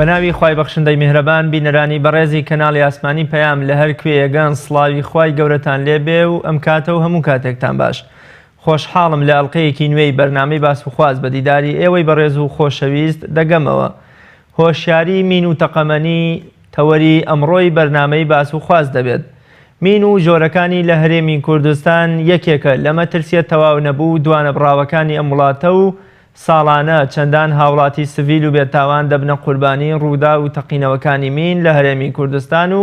بەناوی خوای بەخشندەی میهرەبان بینەرانی بەڕێزی کەناڵی ئاسمانی پەیام لە هەر کوێیەگەن سڵاوی خوای گەورەتان لێبێ و ئەم کاتە و هەموو کاتێکتان باش خۆشحاڵم لە ئەڵلقەیەکی نوێی بەرنامەی باس و خواز بە دیداری ئێوەی بەڕێز و خۆشەویست دەگەمەوە هۆشیاری مین و تەقەمەنی تەوەری ئەمڕۆی بەرنامەی باس و خواز دەبێت. مین و جۆرەکانی لە هەرێمی کوردستان یەکێکە لە مەترسیە تەواو نەبوو و دوانەبڕاوەکانی ئەم وڵاتە و ساڵانە چەندان هاوڵاتی سڤیل و بێتاوان دەبنە قوربانی ڕووداو و تەقینەوەکانی مین لە هەرێمی کوردستان و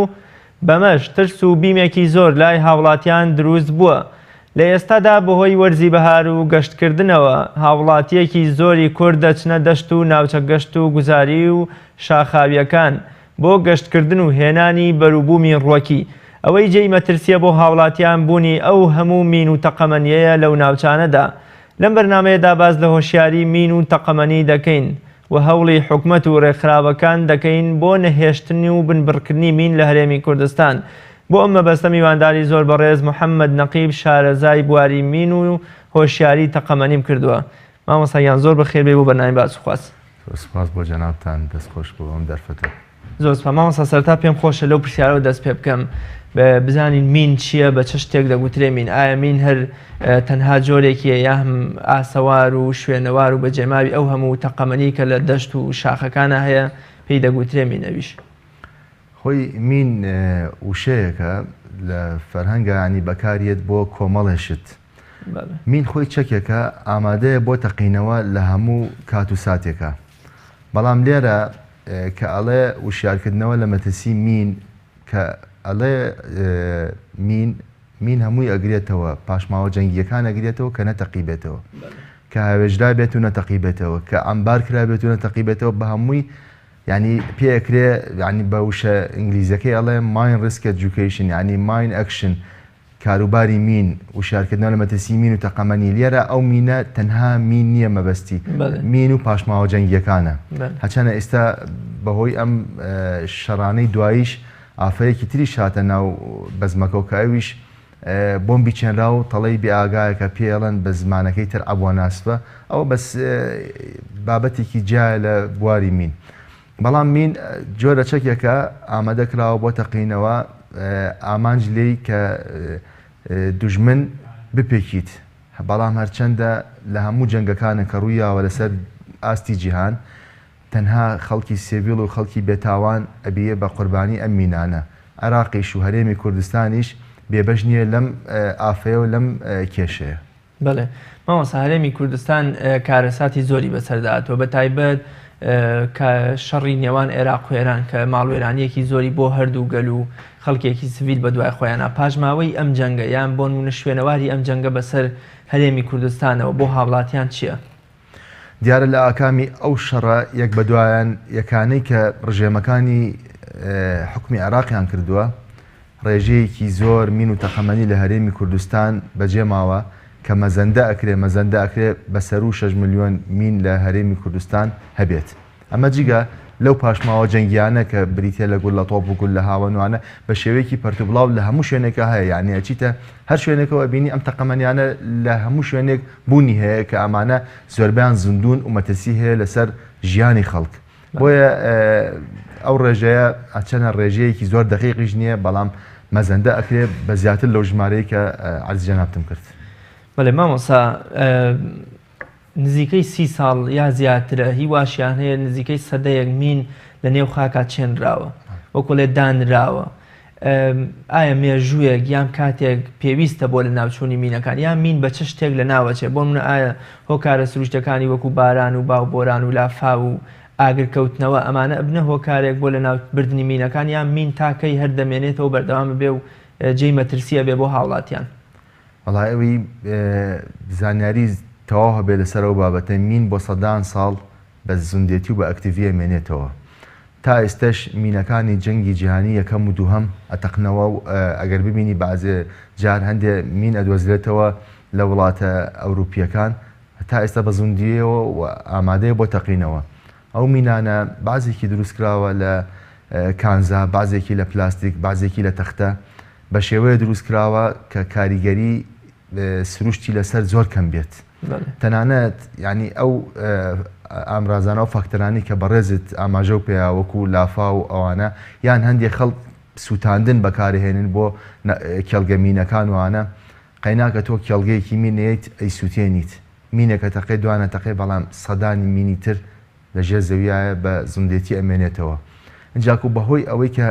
بەمەش ترس و بیمێکی زۆر لای هاوڵاتیان دروست بووە. لە ئێستادا بەهۆی وەرزی بەهار و گەشتکردنەوە هاوڵاتییەکی زۆری کورد دەچنە دەشت و ناوچە گەشت و گوزاری و شاخاوییەکان بۆ گەشتکردن و هێنانی بەروبوومی ڕوەکی. ئەوەی جێی مەترسییە بۆ هاوڵاتیان بوونی ئەو هەموو مین و تەقەمەنییەیە لەو ناوچانەدا. لەم بەرنامەیەدا باس لە هۆشیاری مین و تەقەمەنی دەکەین و هەوڵی حکومەت و رێکخراوەکان دەکەین بۆ نەهێشتن و بنبڕکردنی مین لە هەرێمی کوردستان. بۆ ئەم مەبەستە میوانداری زۆر بەڕێز محەمەد نەقیب شارەزای بواری مین و هۆشیاری تەقەمەنیم کردووە. مامۆستا گیان زۆر بەخێر بێی بۆ بەرنامەی باس و خواست. زۆر سوپاس بۆ جەنابتان، دەست خۆش بۆ ئەم دەرفەتە. زۆر سوپاس مامۆستا، سەرەتا پێم خۆشە لەو پرسیارەوە دەست پێ بکەم بزانین مین چییە، بە چ شتێک دەگوترێ مین؟ ئایا مین هەر تەنها جۆرێکیە یا هەم ئاسەوار و شوێنەوار و بەجێماوی ئەو هەموو تەقەمەنی کە لە دەشت و شاخەکانە هەیە پێی دەگوترێ مین ئەویش؟ خۆی مین وشەیەکە لە فەرهەنگا یانی بەکاریەت بۆ کۆمەڵێ شت. مین خۆی چەکێکە ئامادەیە بۆ تەقینەوە لە هەموو کات و ساتێکا. بەڵام لێرە کە ئەڵێ وشیارکردنەوە لە مەترسی مین کە ئەڵێ مین مین هەمووی ئەگرێتەوە پاشماوە جەنگییەکان ئەگرێتەوە کە نەتەقیبێتەوە کە هاوێژرابێت و نەتەقیبێتەوە کە عەمبار کرابێت و نەتەقیبێتەوە بە هەمووی یانی پێ ئەکرێ یانی بە وشە ئینگلیزیەکەی ئەڵێ mine risk education یانی mine action کاروباری مین وشیارکردنەوە لە مەترسی مین و تەقەمەنی لێرە ئەو مینە تەنها مین نییە مەبەستی مین و پاشماوە جەنگیەکانە هەچەنە ئێستا بەهۆی ئەم شەڕانەی دواییش ئافەیەکی تریش هاتە ناو بەزمەکەو کە ئەویش بۆمبی چێنراو تەڵەی بێ ئاگایە کە پێی ئەڵێن بە زمانەکەی تر عەبوە ناسفە ئەوە بەس بابەتێکی جیایە لە بواری مین بەڵام مین جۆرە چەکێکە ئامادە کراوە بۆ تەقینەوە ئامانج لێی کە دوژمن بپێکیت بەڵام هەرچەندە لە هەموو جەنگەکانە کە ڕوویاوە لەسەر ئاستی جیهان تەنها خەڵکی سێڤیڵ و خەڵکی بێتاوان ئەبیە بە قوربانی ئەم مینانە، عێراقیش و هەرێمی کوردستانیش بێبەش نیە لەم ئافەیە و لەم کێشەیە. بەڵێ مامۆستا هەرێمی کوردستان کارەساتی زۆری بەسەردا هاتووە بە تایبەت کە شەڕی نێوان عێراق و ئێران کە ماڵوێرانیەکی زۆری بۆ هەردوو گەل و خەڵکێکی سڤیل بەدوای خۆیانە پاشماوەی ئەم جەنگە یان بۆ نمونە شوێنەواری ئەم جەنگە بەسەر هەرێمی کوردستانەوە بۆ هاوڵاتیان چییە؟ دیارە لە ئاکامی ئەو شەڕە یەک بەدوایان یەکانەی کە ڕژێمەکانی حکومی عێراقیان کردووە، ڕێژەیەکی زۆر مین و تەقەمەنی لە هەرێمی کوردستان بەجێ ماوە کە مەزەندە ئەکرێ مەزەندە ئەکرێ بە سەروو شەش ملیۆن مین لە هەرێمی کوردستان هەبێت. ئەمە جگە لەو پاشماوە جەنگیانە کە بریتیە لە گوللە تۆپ و گوللە هاوەن وانە بە شێوەیەکی پەرتوبڵاو لە هەموو شوێنێکا هەیە یانی ئەچیتە هەر شوێنێکەوە ئەبینی ئەم تەقەمەنیانە لە هەموو شوێنێک بوونی هەیە کە ئەمانە زۆربەیان زیندوون و مەترسی هەیە لەسەر ژیانی خەڵک بۆیە ئەو ڕێژەیە ئەچەنە ڕێژەیەکی زۆر دەقیقیش نییە بەڵام مەزەندە ئەکرێ بە زیاتر لەو ژمارەی کە عەرزی جەنابتم کرد. بەڵێ مامۆستا نزیکەی سی ساڵ یا زیاترە هی واشیان هەیە نزیکەی سەدەیەک مین لە نێو خاکا چێنراوە وەکو ڵێ دانراوە ئایا مێژوویەک یان کاتێک پێویستە بۆ لە ناوچوونی مینەکان یان مین بە چ شتێک لە ناوەچێ بۆ منە ئایا هۆکارە سروشتەکانی وەکو باران و باو بۆران و لافاو و ئاگرکەوتنەوە ئەمانە ئەبنە هۆکارێک بۆ لە ناو بردنی مینەکان یان مین تاکەی هەر دەمێنێتەوە بەردەوام بێ و جێی مەترسیە بێ بۆ هاوڵاتیان. وەڵا ئەوی زانیاری تەواو هەبێ لەسەر ئەو بابەتە مین بۆ سەدان ساڵ بە زیندێتی و بە ئەکتیڤی ئەمێنێتەوە تا ئێستەش مینەکانی جەنگی جیهانی یەکەم و دووهەم ئەتەقنەوە و ئەگەر ببینی بەعزێ جار هەندێ مین ئەدۆزرێتەوە لە وڵاتە ئەوروپیەکان تا ئێستا بە زیندیەوە و ئامادەیە بۆ تەقینەوە ئەو مینانە بەعزێکی دروست کراوە لە کانزا بەعزێکی لە پلاستیک بەعزێکی لە تەختە بە شێوەیە دروست کراوە کە کاریگەری سروشتی لەسەر زۆر کەم بێت. تەنانەت یانی ئەو ئامرازانە و فاکتەرانەی کە بەڕێزت ئاماژەو پێیا وەکو لافاو و ئەوانە یان هەندێ خەڵک سووتاندن بەکارهێنن بۆ کێڵگە مینەکان وانە قەیناکە تۆ کێڵگەیەکی مین ئەیەیت ئەیسووتێنیت مینێکە تەقێ دوانە تەقێ بەڵام سەدانی مینی تر لە ژێر زەویایە بە زندێتی ئەمێنێتەوە ئنجاکو بەهۆی ئەوەی کە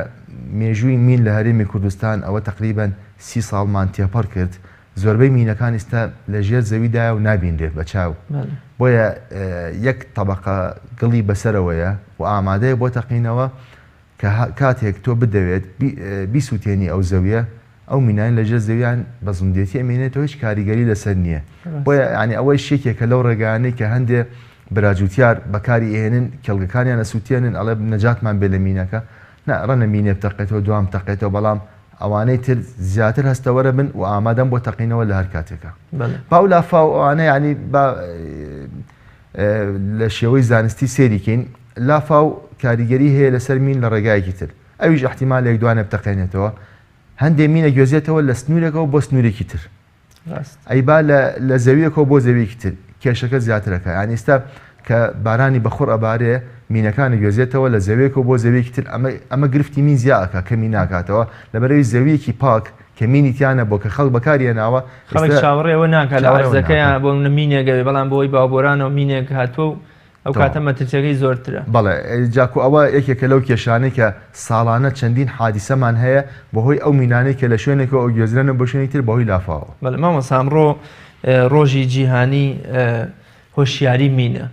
مێژووی مین لە هەرێمی کوردستان ئەوە تەقریبەن سی ساڵمان تێپەڕ کرد زۆربەی مینەکان ئیستا لە ژێر زەویدایە و نابینرێت بە چاو بۆیە یەک تەبەقە گڵی بەسەرەوەیە و ئامادەیە بۆ تەقینەوە کە کاتێک تۆ بدەوێت بیسوتێنی ئەو زەویە ئەو مینانە لە ژێر زەویان بە زندێتی ئەمێنێتەوە هیچ کاریگەری لەسەر نییە بۆیە یانی ئەوەیش یەکێکە لەو ڕێگایانەی کە هەندێ برا جوتیار بەکاری ئەهێنن کێڵگەکانیان ئەسوتێنن ئەڵێ نەجاتمان بێ لە مینەکە نا ڕەنە مینێ بتەقێتەوە دوام بتەقێتەوە بەڵام ئەوانەی تر زیاتر هەستەوەرە بن و ئامادەن بۆ تەقینەوە لە هەر کاتێکا با و لافاو ئەوانە یانی با لە شێوەی زانستی سەیری کەین لافاو کاریگەری هەیە لەسەر مین لە ڕێگایەکی تر ئەویش ئیحتیمالێک دوانێ بتەقێنێتەوە هەندێ مین ئەگوێزێتەوە لە سنوورێکەوە بۆ سنوورێکی تر ئەی با لە زەویەکەوە بۆ زەویەکی تر کێشەکە زیاترەکە یان ئیستا کە بارانی بەخوڕ ئەبارێ مینەکان ئەگوێزێتەوە لە زەویەکەوە بۆ زەویەکی تر ئەمە ئەمە گرفتی مین زیا ئەکا کەمی ناکاتەوە لەبەرەوەی زەویەکی پاک کە مینی تیا نەبووە کە خەڵک بەکاری هێناوە خەڵک چاوەڕێ ئەوە ناکات لە عەرزەکەیان بۆ نمونە مینێک ئەوێ بەڵام بەهۆی باوبۆرانەوە مینێک هاتووە و ئەو کاتە مەترسیەکەی زۆرترە. بەڵێ جاکو ئەوە یەکێکە لەو کێشانەی کە ساڵانە چەندین حادیسەمان هەیە بەهۆی ئەو مینانەی کە لە شوێنێکەوە ئەگوێزرێنە بۆ شوێنی تر بەهۆی لافاوەوە. بەڵێ مامۆستا ئەمڕۆ ڕۆژی جیهانی هۆشیاری مینە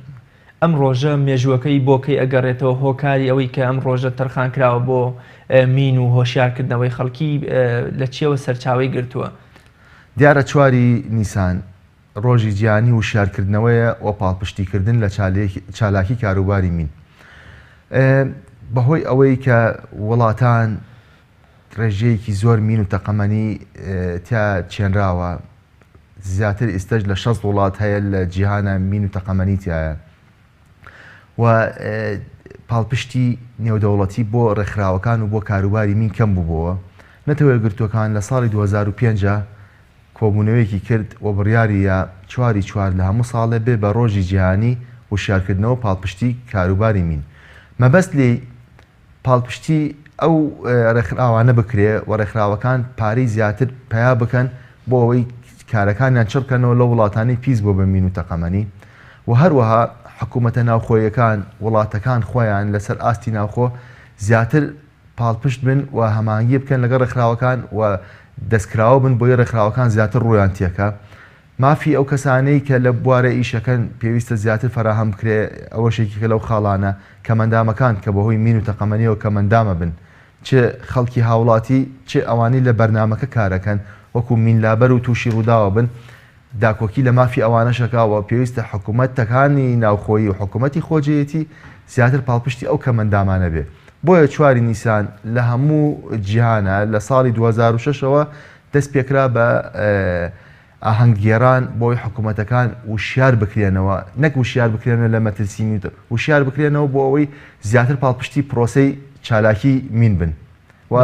ئەم ڕۆژە مێژووەکەی بۆ کەی ئەگەڕێتەوە هۆکاری ئەوەی کە ئەم ڕۆژە تەرخان کراوە بۆ مین و هۆشیارکردنەوەی خەڵکی لە چیەوە سەرچاوەی گرتووە؟ دیارە چواری نیسان ڕۆژی جیهانی وشیارکردنەوەیە و پاڵپشتیکردن لە چالاکی کاروباری مین. بەهۆی ئەوەی کە وڵاتان ڕێژەیەکی زۆر مین و تەقەمەنی تیا چێنراوە، زیاتر ئیستەش لە 60 وڵات هەیە لە جیهانە مین و تەقەمەنی تایە و پاڵپشتی نێودەوڵەتی بۆ ڕێکخراوەکان و بۆ کاروباری مین کەم بووبەوە. نەتەوە یەکگرتووەکان لە ساڵی 2005 کۆبوونەوەیەکی کرد و بڕیاری یا چواری چوار لە هەموو ساڵێ بێ بە ڕۆژی جیهانی وشیارکردنەوە و پاڵپشتی کاروباری مین مەبەست لێی پاڵپشتی ئەو ڕێکخراوانە بکرێ و ڕێکخراوەکان پارەی زیاتر پەیا بکەن بۆ ئەوەی کارەکانیان چڕ بکەنەوە لەو وڵاتانەی پیس بووە بە مین و تەقەمەنی و هەروەها حکوومەتە ناوخۆیەکان وڵاتەکان خۆیان لەسەر ئاستی ناوخۆ زیاتر پاڵپشت بن و هەماهەنگی بکەن لەگەڵ ڕێکخراوەکان و دەستکراوە بن بۆی ڕێکخراوەکان زیاتر ڕوویان تێکا. مافی ئەو کەسانەی کە لە بوارە ئیشەکەن پێویستە زیاتر فەراهەم بکرێ ئەوەش یەکێکە لەو خاڵانە کەمەندامەکان کە بەهۆی مین و تەقەمەنیەوە کەمەندامە بن چ خەڵکی هاوڵاتی چ ئەوانەی لە بەرنامەکە کارەکەن وەکو مینلابەر و توشی ڕووداوە بن داکۆکی لە مافی ئەوانەش ئەکا و پێویستە حکومەتەکانی ناوخۆیی و حکومەتی خۆجێیەتی زیاتر پاڵپشتی ئەو کەمەندامانە بێ بۆیە چواری نیسان لە هەموو جیهانا لە ساڵی 2006 ەوە دەست پێکرا بە ئاهەنگگێڕان بۆی حکومەتەکان وشیار بکرێنەوە نەک وشیار بکرێنەوە لە مەترسی مین وشیار بکرێنەوە بۆ ئەوەی زیاتر پاڵپشتی پرۆسەی چالاکی مین بن و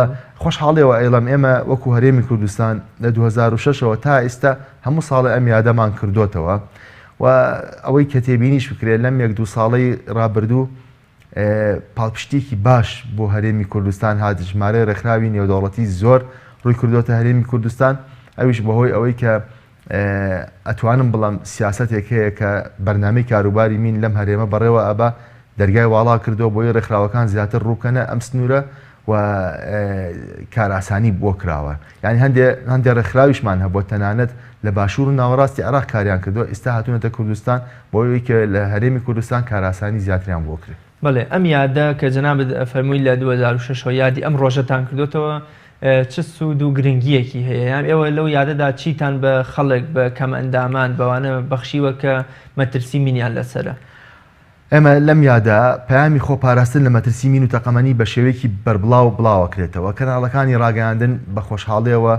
خۆشحاڵیەوە ئەیڵێم ئێمە وەکو هەرێمی کوردستان لە 2006 ەوە تا ئیستا هەموو ساڵێ ئەم یادەمان کردۆتەوە و ئەوەی کە تێبینیش بکرێت لەم یەک دوو ساڵەی ڕابردوو پاڵپشتیەکی باش بۆ هەرێمی کوردستان هات ژمارەی ڕێکخراوی نێودەوڵەتی زۆر ڕووی کردۆتە هەرێمی کوردستان ئەویش بەهۆی ئەوەی کە ئەتوانم بڵێم سیاسەتێک هەیە کە بەرنامەی کاروباری مین لەم هەرێمە بەڕێوە ئەبا، دەرگای واڵا کردەوە بۆی ڕێکخراوەکان زیاتر ڕووبکەنە ئەم سنوورە و کارئاسانی بۆ کراوە. یانی هەندێ هەندێ ڕێکخراویشمان هەبووە تەنانەت لە باشوور و ناوەڕاستی عێراق کاریان کردووە، ئیستا هاتوونەتە کوردستان بۆ ئەوەی کە لە هەرێمی کوردستان کارئاسانی زیاتریان بۆ کرێ. بەڵێ ئەم یادە کە جەنابت فەرمووی لە 2006 ەوە یادی ئەم ڕۆژەتان کردۆتەوە چ سوود و گرنگییەکی هەیە؟ یان ئێوە لەو یادەدا چیتان بە خەڵک، بە کەمئەندامان، بەوانە بەخشیوە کە مەترسی مینیان لەسەرە؟ ئێمە لەم یادە پەیامی خۆپاراستن لە مەترسی مین و تەقەمەنی بە شێوەیەکی بەربڵاو بڵاوەکرێتەوە، کەناڵەکانی ڕاگەیاندن بە خۆشحاڵیەوە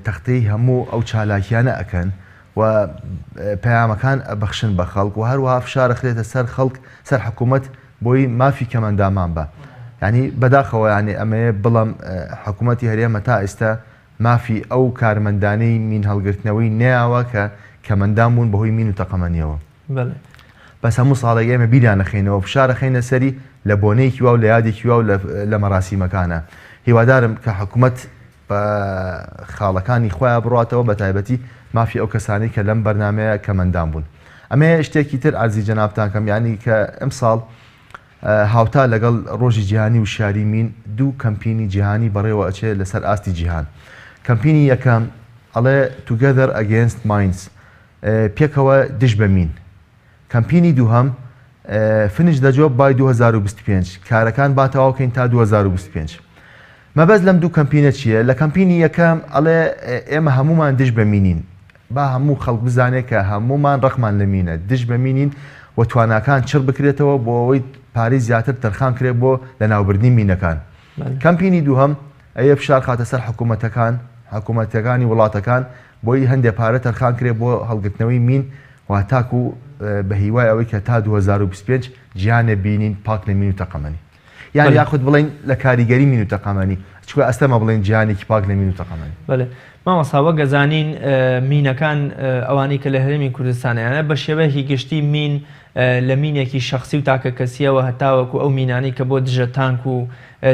تەختەی هەموو ئەو چالاکیانە ئەکەن و پەیامەکان ئەبەخشن بە خەڵک و هەروەها فشار ئەخرێتە سەر خەڵک سەر حکوومەت بۆی مافی کەمەندامان بە یانی بەداخەوە یانی ئەمەیە بڵم حکوومەتی هەرێمە تا ئێستا مافی ئەو کارمەندانەی مین هەڵگرتنەوەی نەیاوە کە کەمەندام بوون بەهۆی مین و تەقەمەنیەوە. بەس هەموو ساڵێک ئێمە بیریان ئەخەینەوە، فشار ئەخەینە سەری لە بۆنەیەکی وا و لە یادێکی وا و لە مەراسیمەکانا. هیوادارم کە حکومەت بە خاڵەکانی خۆیا بڕواتەوە بە تایبەتی مافی ئەو کەسانەی کە لەم بەرنامەیە کەمەندام بوون. ئەمەیە شتێکی تر عەرزی جەنابتان کەم یانی کە ئەمساڵ هاوتا لەگەڵ ڕۆژی جیهانی وشیاری مین دوو کەمپینی جیهانی بەڕێوە ئەچێ لەسەر ئاستی جیهان. کەمپینی یەکەم ئەڵێ Together Against Mines پێکەوە دژ بە مین. کەمپینی دووهەم Finish the Job by 2025 کارەکان با تەواو کەین تا 2025. مەبەست لەم دوو کەمپینە چییە؟ لە کەمپینی یەکەم ئەڵێ ئێمە هەموومان دژ بە مینین، با هەموو خەڵک بزانێت کە هەموومان ڕقمان لە مینە، دژ بە مینین و تواناکان چڕ بکرێتەوە بۆ ئەوەی پارەی زیاتر تەرخان کرێت بۆ لەناوبردنی مینەکان. کەمپینی دووهەم ئەیە فشار خاتە سەر حکوومەتەکان، حکوومەتەکانی وڵاتەکان بۆی هەندێ پارە تەرخان کرێت بۆ هەڵگرتنەوەی مین و تاکوو بە هیوای ئەوەی کە تا 2025 جیهانێ بینین پاک لە مین و تەقەمەنی. یان یاخود بڵێین لە کاریگەری مین و تەقەمەنی، چونکە ئەستەمە بڵێین جیهانێکی پاک لە مین و تەقەمەنی. بەلێ مامۆستا وەک ئەزانین مینەکان ئەوانەی کە لە هەرێمی کوردستان هەیانە بە شێوەیەکی گشتی مین لە مینێکی شەخسی و تاکەکەسیەوە هەتاوەکو ئەو مینانەی کە بۆ دژە تانک و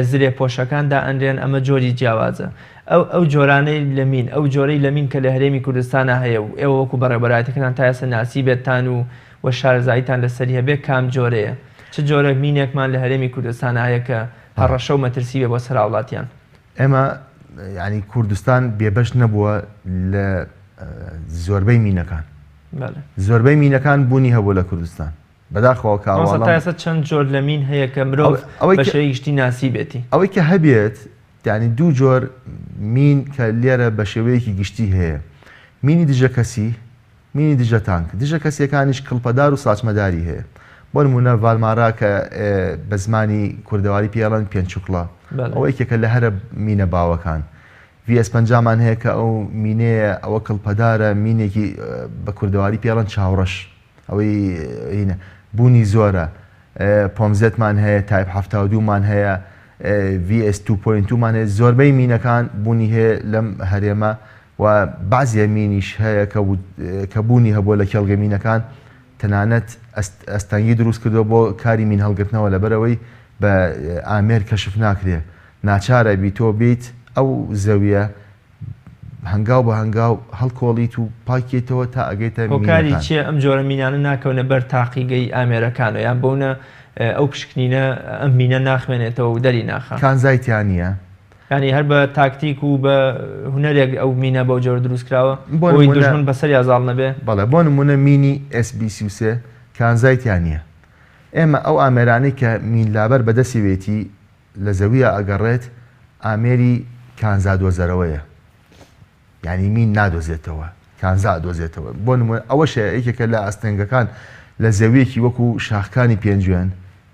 زرێ پۆشەکان دائەنرێن ئەمە جۆری جیاوازە ئەو ئەو جۆرانەی لە مین ئەو جۆرەی لە مین کە لە هەرێمی کوردستانا هەیە و ئێوە وەکو بەڕێوبەرایەتەکەتان تا ئێستا ناسیبێتتان و و شارەزاییتان لەسەری هەبێ کام جۆرەیە؟ چ جۆرە مینێکمان لە هەرێمی کوردستانا هەیە کە هەڕەشە و مەترسی بێ بۆ سەر هاوڵاتیان؟ ئێمە یانی کوردستان بێبەش نەبووە لە زۆربەی مینەکان. زۆربەی مینەکان بوونی هەبوو لە کوردستان. بەداخەوە کە مامۆستا تا ئێستا چەند جۆر لە مین هەیە کە مرۆڤ بە شێوەی گشتی ناسیبێتی؟ ئەوەی کە هەبێت یانی دوو جۆر مین کە لێرە بە شێوەیەکی گشتی هەیە مینی دژە کەسی مینی دژە تانک، دژە کەسییەکانیش کڵپەدار و ساچمەداری هەیە. بۆ نموونە ڤالمارا کە بە زمانی کوردەواری پێی ئەڵێن پێنچوکڵە، ئەوە یەکێکە لە هەرە مینە باوەکان. ڤی ئێس 50 مان هەیە کە ئەو مینەیە ئەوە کڵپەدارە، مینێکی بە کوردەواری پێی ئەڵێن چاوڕەش، ئەوەی هینە بوونی زۆرە. پۆمزێتمان هەیە، تایپ 72 مان هەیە، ڤی ئێس 2.2 مان هەیە، زۆربەی مینەکان بوونی هەیە لەم هەرێمە. و بەعزێ مینیش هەیە کە بوونی هەبووە لە کێڵگە مینەکان تەنانەت ئەستەنگی دروست کردووە بۆ کاری مین هەڵگرتنەوە لەبەرئەوەی بە ئامێر کەشف ناکرێ ناچارە بی تۆ بیت ئەو زەویە هەنگاو بە هەنگاو هەڵکۆڵیت و پاکیتەوە تا ئەگەیتە هۆکاری مینەکان. چیە ئەم جۆرە مینانە ناکەونە بەر تاقیگەی ئامێرەکانەوە یان بەونە ئەو پشکنینە ئەم مینە ناخوێنێتەوە و دەری ناخا؟ کانزای تیا نیە. یانی هەر بە تاکتیک و بە هونەرێک ئەو مینە بەو جۆرە دروست کراوە بۆ بۆی نمونە دوژمن بەسەریا زاڵ نەبێ. بەڵێ بۆ نمونە مینی ئێس بی 33 کانزای تیا نیە ئێمە ئەو ئامێرانەی کە مین لابەر بەدەسیوێتی لە زەویا ئەگەڕێت ئامێری کانزا دۆزەرەوەیە یانی مین نادۆزێتەوە کانزا ئەدۆزێتەوە بۆ نمونە ئەوەش یەکێکە لە ئاستەنگەکان لە زەویەکی وەکو شاخکانی پێنجوێن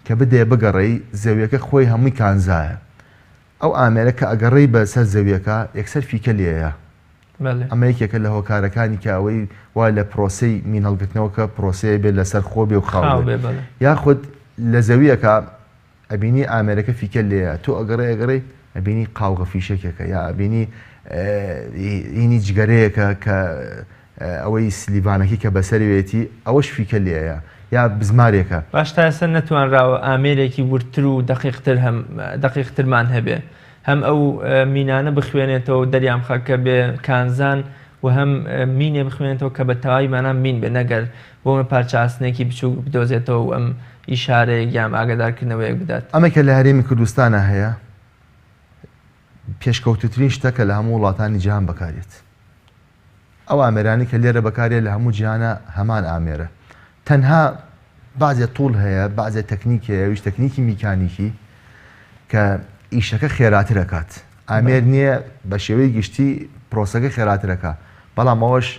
کە بدێ بگەڕێی زەویەکە خۆی هەمووی کانزایە ئەو ئامێرە کە ئەگەڕێی بە سەر زەویەکە یەکسەر فیکە لێیە. ئەمە یەکێکە لە هۆکارەکانی کە ئەوەی وا لە پرۆسەی مین هەڵگرتنەوە کە پرۆسەیە بێت لەسەر خۆ بێ و خاو بێ یاخود لە زەویەکە ئەبینی ئامێرەکە فیکە لێیە تۆ ئەگەڕێ ئەگەڕێی ئەبینی قاوغە فیشەکێکە یا ئەبینی هینی جگەرەیەکە کە ئەوەی سلیڤانەکەی کە بەسەروێتی ئەوەش فیکە لێیە یا بزمارێکە. باش تا ئێستا نەتوانراوە ئامێرێکی وردتر و دەقیقتر هەم دەقیقترمان هەبێ هەم ئەو مینانە بخوێنێتەوە و دەریان بخا کە بێ کانزان و هەم مینێ بخوێنێتەوە کە بە تەواوی مانا مین بێ نەگەر بۆ من پارچە ئاسنێکی بچووک بدۆزێتەوە و ئەم ئیشارەیەک یان ئاگادارکردنەوەیەک بدات. ئەمەی کە لە هەرێمی کوردستانا هەیە پێشکەوتووترین شتە کە لە هەموو وڵاتانی جیهان بەکارێت. ئەو ئامێرانەی کە لێرە بەکارێ لە هەموو جیهانا هەمان ئامێرە تەنها بەعزێ توڵ هەیە بەعزێ تەکنیک هەیە ئەویش تەکنیکی میکانیکی کە ئیشەکە خێراتر ئەکات ئامێر نییە بە شێوەی گشتی پرۆسەکە خێراتر ئەکا بەڵام ئەوەش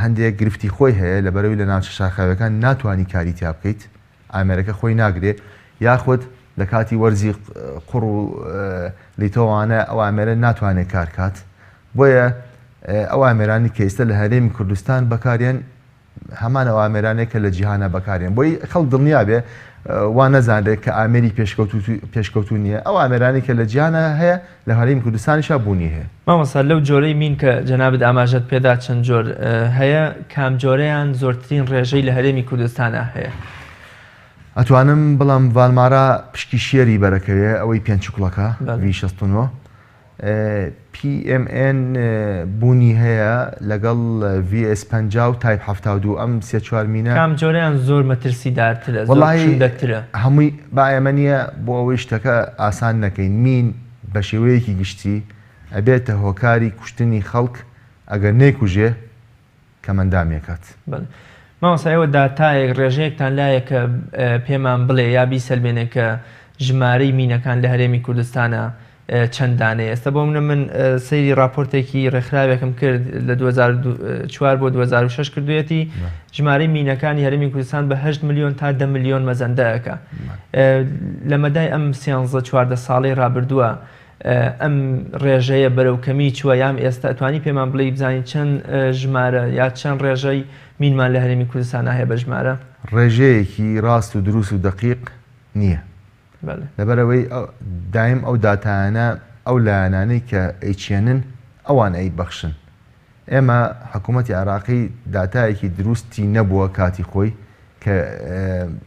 هەندێک گرفتی خۆی هەیە لەبەرەوەی لە ناوچە شاخاویەکان ناتوانانی کاری تیا بکەیت ئامێرەکە خۆی ناگرێ یاخود لە کاتی وەرزی قوڕ و لیتۆوانە ئەو ئامێرە ناتوانێت کار کات بۆیە ئەو ئامێرانی کە ئێستا لە هەرێمی کوردستان بەکارێن هەمان ئەو ئامێرانێک کە لە جیهانە بەکارێن بۆی خەڵک دڵنیا بێ. وا نەزانرێت کە ئامێری پێشکەوتوو نییە، ئەو ئامێرانەی کە لە جیهانا هەیە لە هەرێمی کوردستانیشا بوونی هەیە. مامۆستا لەو جۆرەی مین کە جەنابت ئاماژەت پێدا چەند جۆر هەیە کام جۆرەیان زۆرترین ڕێژەی لە هەرێمی کوردستانا هەیە؟ ئەتوانم بڵێم ڤالمارا پشکی شێری بەرەکەوێ ئەوەی پێنچوکڵەکە V 69 PMN بوونی هەیە لەگەڵ VS 50 و Type 72 ئەم سێ چوار مینە. کام جۆرەیان زۆر مەترسیدارترە زۆر کوشندەترە؟ هەمووی با ئێمە نییە بۆ ئەوەی شتەکە ئاسان نەکەین مین بە شێوەیەکی گشتی ئەبێتە هۆکاری کوشتنی خەڵک ئەگەر نەیکوژێ کەمئەندامی ئەکات. بەڵێ مامۆستا ئێوە داتایەک ڕێژەیەکتان لایە کە پێمان بڵێ یا بیسەلمێنێ کە ژمارەی مینەکان لە هەرێمی کوردستانا چەند دانەیە ئێستا بۆ منە من سەیری ڕاپۆرتێکی ڕێکخراوێکم کرد لە 2004 بۆ 2006 کردوێتی ژمارەی مینەکانی هەرێمی کوردستان بە 8 ملیۆن تا 10 ملیۆن مەزەندەکە لە مەدای ئەم سیانزە 14 ساڵەی ڕابردووە ئەم ڕێژەیە بەرەو کەمی چووە یان ئێستا ئەتوانی پێمان بڵێی بزانین چەند ژمارە یا چەند ڕێژەی مینمان لە هەرێمی کوردستانا هەیە بە ژمارە؟ ڕێژەیەکی ڕاست و دروست و دەقیق نییە. لەبەرئەوەی دایم ئەو داتایانە ئەو لایەنانەی کە ئەیچێنن ئەوان ئەیبەخشن. ئێمە حکوومەتی عێراقی داتایەکی دروستی نەبووە کاتی خۆی کە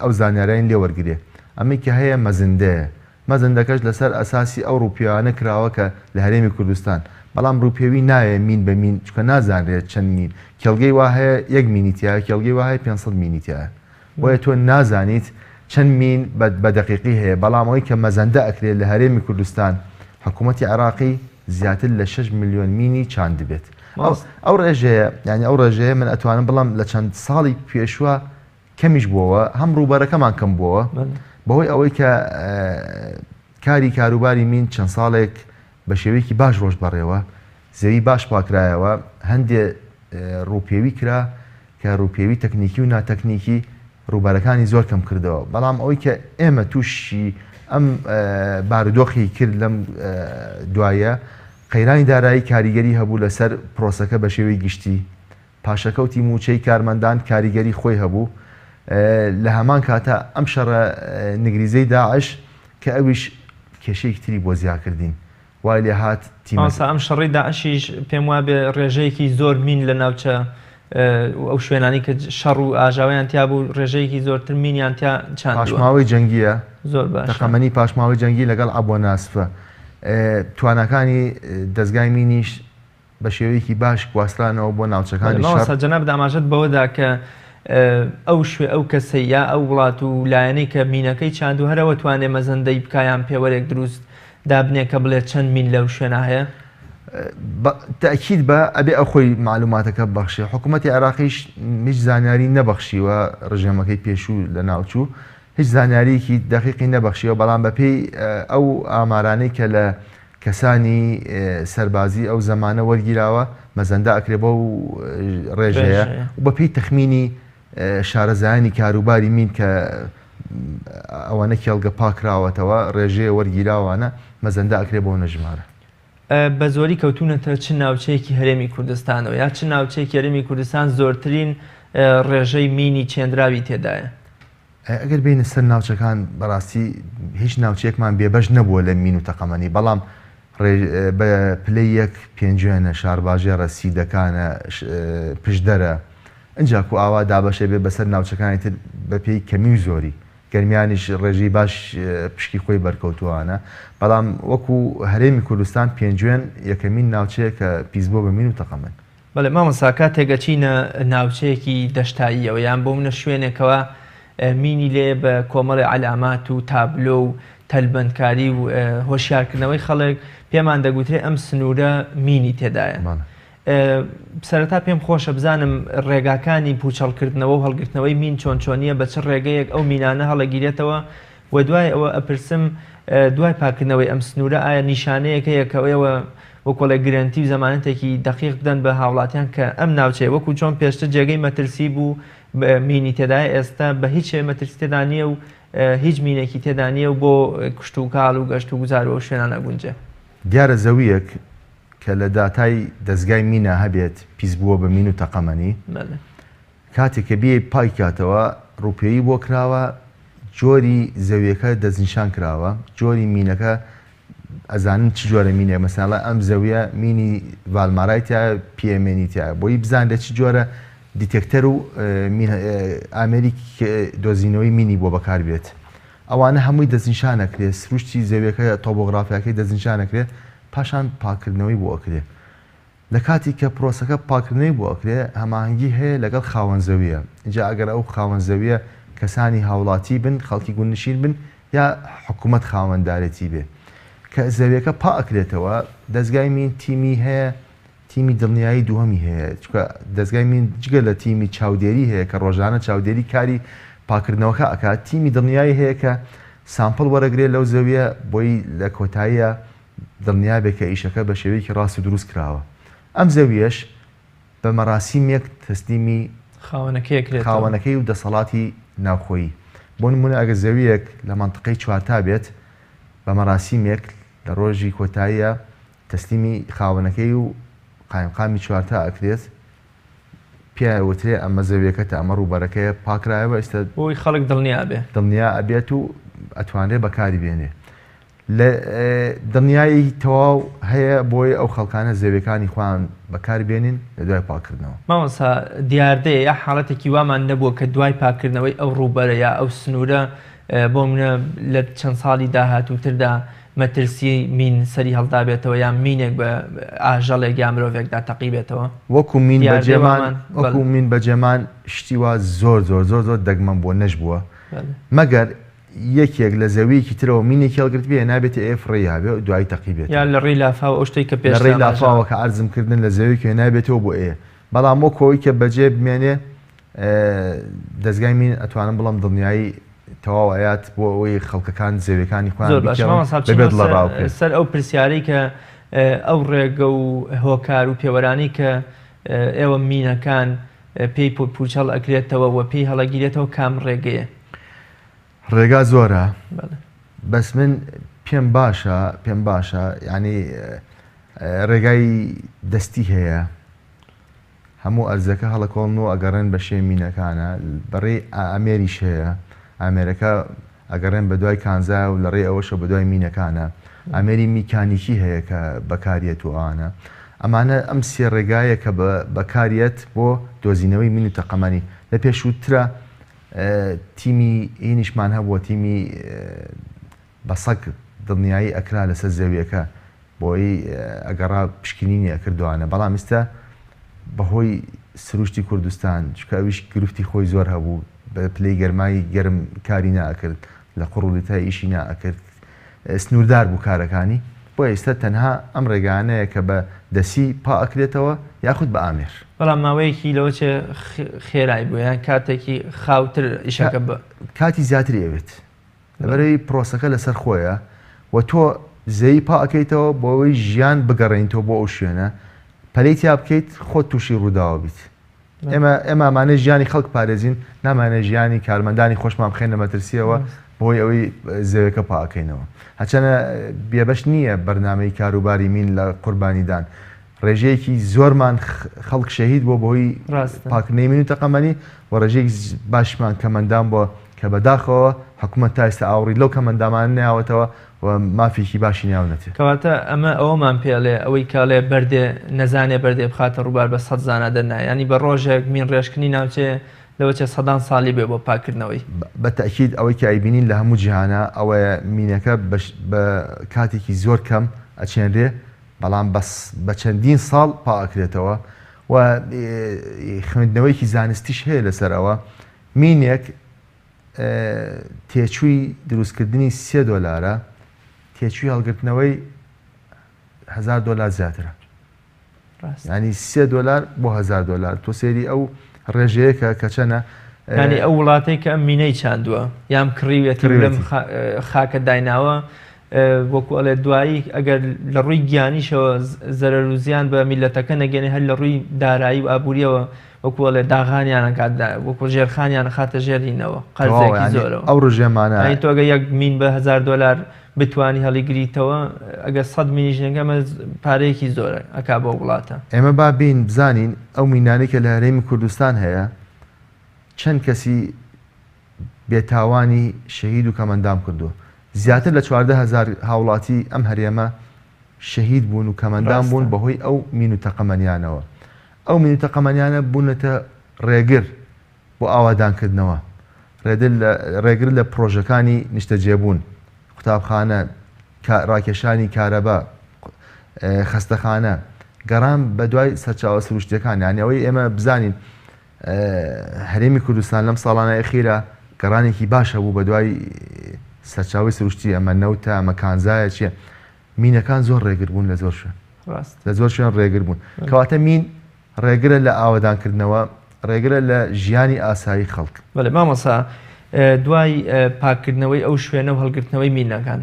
ئەو زانیارین لێ وەرگرێ. ئەمەی کە هەیە مەزندەیە. مەزندەکەش لەسەر ئەساسی ئەو ڕووپێوانە کراوە کە لە هەرێمی کوردستان، بەڵام ڕووپێوی نایە مین بە مین چونکە نازانرێت چەند مین، کێڵگەی وا هەیە یەک مینی تیایە کێڵگەی وا هەیە 500 مینی تیایە بۆیە تۆ نازانیت چەند مین بە دەقیقی هەیە، بەڵام ئەوەی کە مەزەندە ئەکرێت لە هەرێمی کوردستان حکوومەتی عێراقی زیاتر لە 6 ملیۆن مینی چاندبێت. ئەو ڕێژەیە یانی ئەو ڕێژەیە من ئەتوانم بڵێم لە چەند ساڵی پێشوە کەمیش بووەوە، هەم ڕووبەرەکەمان کەم بووەوە بەهۆی ئەوەی کە کاری کاروباری مین چەند ساڵێک بە شێوەیەکی باش ڕۆشت بەڕێوە، زەوی باش پاکرایەوە، هەندێ ڕووپێوی کرا کە ڕووپێوی تەکنیکی و ناتەکنیکی ڕووبەرەکانی زۆر کەم کردەوە، بەڵام ئەوەی کە ئێمە تووشی ئەم بارودۆخی کرد لەم دوایە قەیرانی دارایی کاریگەری هەبوو لەسەر پرۆسەکە بە شێوەی گشتی، پاشەکەوتی مووچەی کارمەندان کاریگەری خۆی هەبوو، لە هەمان کاتا ئەم شەڕە نگریزەی داعش کە ئەویش کێشەیەکی تری بۆ زیاکردین وای لێهات تیمە. مامۆستا ئەم شەڕەی داعشیش پێم وابێ ڕێژەیەکی زۆر مین لە ناوچە و ئەو شوێنانەی کە شەڕ و ئاژاوەیان تیا بوو ڕێژەیەکی زۆرتر مینیان تیا چاندووە. پاشماوەی جەنگییە، زۆر باشە. تەقەمەنی پاشماوەی جەنگی لەگەڵ عەبوە ناسفە تواناکانی دەزگای مینیش بە شێوەیەکی باش گواسترانەوە بۆ ناوچەکانی شەڕ. مامۆستا جەنابت ئاماژەت بەوە دا کە ئەو شوێ ئەو کەسەی یا ئەو وڵات و لایەنەی کە مینەکەی چاندوو هەر ئەوە توانێ مەزەندەی بکا یان پێوەرێک دروست دابنێ کە بڵێ چەند مین لەو شوێنە هەیە؟ بە تەئکید بە ئەبێ ئەو خۆی مەعلوماتەکە ببەخشێ. حکوومەتی عێراقیش هیچ زانیاری نەبەخشیوە، ڕژێمەکەی پێشوو لەناوچوو هیچ زانیارییەکی دەقیقی نەبەخشیوە، بەڵام بەپێی ئەو ئامارانەی کە لە کەسانی سەربازی ئەو زەمانە وەرگیراوە، مەزەندە ئەکرێ بەو ڕێژەیە و بەپێی تەخمینی شارەزایانی کاروباری مین کە ئەوانە کێڵگە پاکراوەتەوە ڕێژەیە وەرگیراوانە مەزەندە ئەکرێ بەو ژمارە. بە زۆری کەوتوونەتە چ ناوچەیەکی هەرێمی کوردستانەوە یا چ ناوچەیەکی هەرێمی کوردستان زۆرترین ڕێژەی مینی چێندراوی تێدایە؟ ئەگەر بێینە سەر ناوچەکان بەڕاستی هیچ ناوچەیەکمان بێبەش نەبووە لە مین و تەقەمەنی بەڵام بە پلەی یەک پێنجوێنە، شارباژێڕە، سیدەکانە، پشدەرە ئنجاکو ئاوا دابەشە بێ بەسەر ناوچەکانی تر بەپێی کەمی و زۆری گەرمیانیش ڕێژەی باش پشکی خۆی بەرکەوتووانە بەڵام وەکو هەرێمی کوردستان پێنجوێن یەکەمین ناوچەیە کە پیسبووە بە مین و تەقەمەنی. بەڵێ مامۆستا کاتێک ئەچینە ناوچەیەکی دەشتاییەوە یان بۆ منە شوێنێکەوە مینی لێیە بە کۆمەڵێ عەلامات و تابلۆ و تەلبەندکاری و هۆشیارکردنەوەی خەڵک پێمان دەگوترێ ئەم سنوورە مینی تێدایە. سەرەتا پێم خۆشە بزانم ڕێگاکانی پوچەڵکردنەوە و هەڵگرتنەوەی مین چۆن چۆنیە بە چ ڕێگەیەک ئەو مینانە هەڵەگیرێتەوە و دوای ئەوە ئەپرسم دوای پاککردنەوەی ئەم سنوورە ئایا نیشانەیەک هەیە کە ئێوە وەکۆڵێ گرەنتی و زەمانەتێکی دەقیق بدەن بە هاوڵاتیان کە ئەم ناوچەیە وەکو چۆن پێشتر جێگەی مەترسی بوو مینی تێدایە ئێستا بە هیچ شێوەیەک مەترسی تێدا نییە و هیچ مینێکی تێدا نییە و بۆ کشتوکاڵ و گەشت و گوزار و ئەو شوێنانە ئەگونجێ. دیارە زەوییەک کە لە داتای دەزگای مینا هەبێت پیس بووە بە مین و تەقەمەنی. کاتێک کە بێی پاکی کاتەوە ڕووپێوی بۆ کراوە. جۆری زەویەکە دەستنیشان کراوە، جۆری مینەکە ئەزانن چ جۆرە مینێک، مەسەلەن ئەڵێ ئەم زەویە مینی ڤالمارای تیایە، PMN ی تیایە، بۆی بزانرێت چ جۆرە detector و ئامێری دۆزینەوەی مینی بۆ بەکار بێت. ئەوانە هەمووی دەستنیشان ئەکرێ، سروشتی زەویەکە تۆبۆغرافیاکەی دەستنیشان ئەکرێ، پاشان پاککردنەوەی بۆ ئەکرێ. لە کاتی کە پرۆسەکە پاککردنەوەی بۆ ئەکرێ هەماهەنگی هەیە لەگەڵ خاوەن زەویە، ئینجا ئەگەر ئەو خاوەن زەویە کەسانی هاوڵاتی بن، خەڵکی گوندنشین بن یا حکومەت خاوەندارێتی بێ. کە زەویەکە پا ئەکرێتەوە دەزگای مین تیمی هەیە، تیمی دڵنیایی دووهەمی هەیە، چونکە دەزگای مین جگە لە تیمی چاودێری هەیە کە ڕۆژانە چاودێری کاری پاکردنەوەکە ئەکات، تیمی دڵنیایی هەیە کە sample وەرەگرێ لەو زەویە بۆی لە کۆتاییا دڵنیا بێ کە ئیشەکە بە شێوەیەکی ڕاست و دروست کراوە. ئەم زەوییەش بە مەراسیمێک تەسلیمی خاوەنەکەی ئەکرێتەوە. خاوەنەکەی و دەسەڵاتی ناوخۆیی. بۆ نموونە ئەگەر زەوییەک لە مەنتقەی چوارتا بێت، بە مەراسیمێک لە ڕۆژی کۆتاییا تەسلیمی خاوەنەکەی و قایمقامی چوارتا ئەکرێت، پێیان ئەوترێ ئەمە زەویەکەتە، ئەمە ڕووبەرەکەیە، پاکرایەوە ئێستا. بۆی خەڵک دڵنیا بێ. دڵنیا ئەبێت و ئەتوانرێ بەکاری بێنێ. لە دڵنیایی تەواو هەیە بۆی ئەو خەڵکانە زەویەکانی خۆیان بەکار بێنین لە دوای پاکردنەوە. مامۆستا دیاردەیە یا حاڵەتێکی وامان نەبووە کە دوای پاکردنەوەی ئەو ڕووبەرە یا ئەو سنوورە بۆ منە لە چەند ساڵی داهاتووتردا مەترسی مین سەری هەڵدابێتەوە یان مینێک بە ئاژەڵێک یا مرۆڤێکدا تەقیبێتەوە؟ وەکو مین بەجێمان وەکو مین بەجێمان شتی وا زۆر زۆر زۆر زۆر دەگمەن بووە نەشبووە مەگەر یەکێک لە زەوییەکی ترەوە مینێکی هەڵگرتبێ نابێتە ئێ فڕێی هابێ و دوایی تەقیبێتەوە. یان لە ڕێی لافاو ئەو شتەی کە لە پێشتر ڕێی ئاماژەمان. لافاوە کە عەرزم کردن لە زەویەکی هێنابێتەوە بۆ ئێ بەڵام وەکو ئەوەی کە بەجێ بمێنێ دەزگای مین ئەتوانم بڵێم دڵنیایی تەواو ئەیات بۆ ئەوەی خەڵکەکان زەویەکانی خۆیان زۆر باش بکێڵن مامۆستا بەبێ بچینەوە دڵە ڕاوکێ. سەر ئەو پرسیارەی کە ئەو ڕێگە و هۆکار و پێوەرانەی کە ئێوە مینەکان پێی پوچەڵ ئەکرێتەوە و پێی هەڵەگیرێتەوە کام ڕێگەیە؟ ڕێگا زۆرە بەس من پێم باشە پێم باشە یعنی ڕێگای دەستی هەیە هەموو ئەرزەکە هەڵەکۆڵن و ئەگەڕێن بە شێ مینەکانە بەڕێی ئامێریش هەیە ئامێرەکە ئەگەڕێن بە دوای کانزا و لە ڕێی ئەوەشە بە دوای مینەکانە ئامێری میکانیکی هەیە کە بەکاریەت و ئەوانە ئەمانە ئەم سێ ڕێگایە کە بەکاریەت بۆ دۆزینەوەی مین و تەقەمەنی لە پێشووترە تیمی هینیشمان هەبووە تیمی بە سەگ دڵنیایی ئەکرا لەسەر زەویەکە بۆی ئەگەڕا پشکنینی ئەکردوانە بەڵام ئیستا بەهۆی سروشتی کوردستان چونکە ئەویش گرفتی خۆی زۆر هەبوو بە پلەی گەرمای گەرم کاری ناکرد لە قوڕ و لیتای ئیشی ناکرد سنووردار بوو کارەکانی بۆیە ئیستا تەنها ئەم ڕێگانەیە کە بە دەسی پا ئەکرێتەوە یاخود بە ئامێر. بەڵام ماوەیەکی لەوە چێ خێرای بوو یان کاتێکی خاوتر ئیشەکە بە. کاتی زیاتری ئەوێت لەبەرئەوەی پرۆسەکە لەسەر خۆیە و تۆ زەوی پا ئەکەیتەوە بۆ ئەوەی ژیان بگەڕێنیتەوە بۆ ئەو شوێنە پەلەی تیا بکەیت خۆت تووشی ڕووداوە بیت. ئێمە ئێمە ئەمانەی ژیانی خەڵک پارێزین نامانەوێ ژیانی کارمەندانی خۆشمان بخەینە مەترسیەوە بەهۆی ئەوەی زەوێکە پاکەینەوە هەچەنە بێبەش نییە بەرنامەی کاروباری مین لە قوربانیدان ڕێژەیەکی زۆرمان خەڵک شەهید بۆ بەهۆی پاکردنەوەی مین و تەقەمەنی و ڕێژەیەکی باشمان کەمەندام بووە کە بەداخەوە حکومەت تا ئێستا ئاوڕی لەو کەمەندامانە نەیاوەتەوە و مافێکی باشی ناونەتێ. کەواتە ئەمە ئەوەمان پێ ئەڵێ ئەوەی کە ئەڵێ بەردێ نەزانێ بەردێ بخاتە ڕووبار بە سەد زانا دەرنایە یانی بە ڕۆژێک مین ڕێژکردنی ناوچەیە لەوەچێ سەدان ساڵی بێ بۆ پاککردنەوەی. بە تەئکید ئەوەی کە ئەیبینین لە هەموو جیهانا ئەوەیە مینەکە بە کاتێکی زۆر کەم ئەچێنرێ بەڵام بە چەندین ساڵ پا ئەکرێتەوە و خوێندنەوەیەکی زانستیش هەیە لەسەر ئەوە مینێک تێچووی دروستکردنی سێ دۆلارە، تێچووی هەڵگرتنەوەی هەزار دۆلار زیاترە. ینی سێ دۆلار بۆ هەزار دۆلار تۆ سێری ئەو ڕێژەیە کە کە چەنە ینی ئەو وڵاتەی کە ئەم مینەی چاندووە یان کڕیوێتی لەم خاکە دایناوە وەکو ئەڵێ دوایی ئەگەر لە ڕووی گیانیشەوە زەرەر و زیان بە میلەتەکە نەگەێنێ هەر لە ڕووی دارایی و ئابووریەوە وەکو ئەڵێ داغانیان ئەکات وەکو ژێرخانیان ئەخاتە ژێر هینەوە قەرزێکی زۆرەوە ئەو ڕژێمانە یانی تۆ ئەگەر یەک مین بە هەزار دۆلار بتوانی هەڵیگریتەوە ئەگەر سەد مینیش نەکە ئەمە پارەیەکی زۆرە ئەکا بۆ وڵاتە. ئێمە با بین بزانین ئەو مینانەی کە لە هەرێمی کوردستان هەیە چەند کەسی بێتاوانی شەهید و کەمەندام کردووە. زیاتر لە 14 هەزار هاوڵاتی ئەم هەرێمە شەهید بوون و کەمەندام بوون بەهۆی ئەو مین و تەقەمەنیانەوە. ئەو مین و تەقەمەنیانە بوونەتە ڕێگر بۆ ئاوادانکردنەوە، ڕێگر لە پڕۆژەکانی نیشتەجێبوون، قوتابخانە، ڕاکێشانی کارەبا، خەستەخانە، گەڕان بەدوای سەرچاوە سروشتیەکان. یانی ئەوەی ئێمە بزانین هەرێمی کوردستان لەم ساڵانە ئەخیرا گەڕانێکی باش هەبوو بەدوای سەرچاوەی سروشتی، ئەمە نەوتە، ئەمە کانزایە، چیە. مینەکان زۆر ڕێگر بوون لە زۆر شوێن. لە زۆر شوێن ڕێگر بوون. کەواتە مین ڕێگرە لە ئاوەدانکردنەوە، ڕێگرە لە ژیانی ئاسایی خەڵک. بەڵێ مامۆستا، دوای پاککردنەوەی ئەو شوێنە و هەڵگرتنەوەی مینەکان،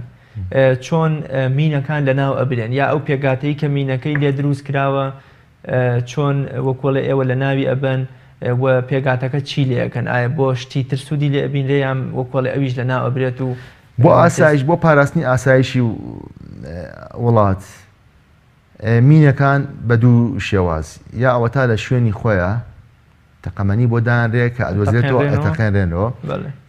چۆن مینەکان لەناو ئەبرێن؟ یا ئەو پێکهاتەی کە مینەکەی لێ دروست کراوە چۆن وەکوڵێ ئێوە لەناوی ئەبەن و پێکهاتەکە چی لێ ئەکەن؟ ئایا بۆ شتی تر سوودی لێ ئەبینرێ یان وەکوڵێ ئەویش لەناو ئەبرێت و بۆ ئاسایش، بۆ پاراستنی ئاسایشی وڵات مینەکان بە دوو شێواز یا ئەوەتا لە شوێنی خۆیان تەقەمەنی بۆ دانرێ کە ئەدۆزرێتەوە ئەتەقێنرێنەوە،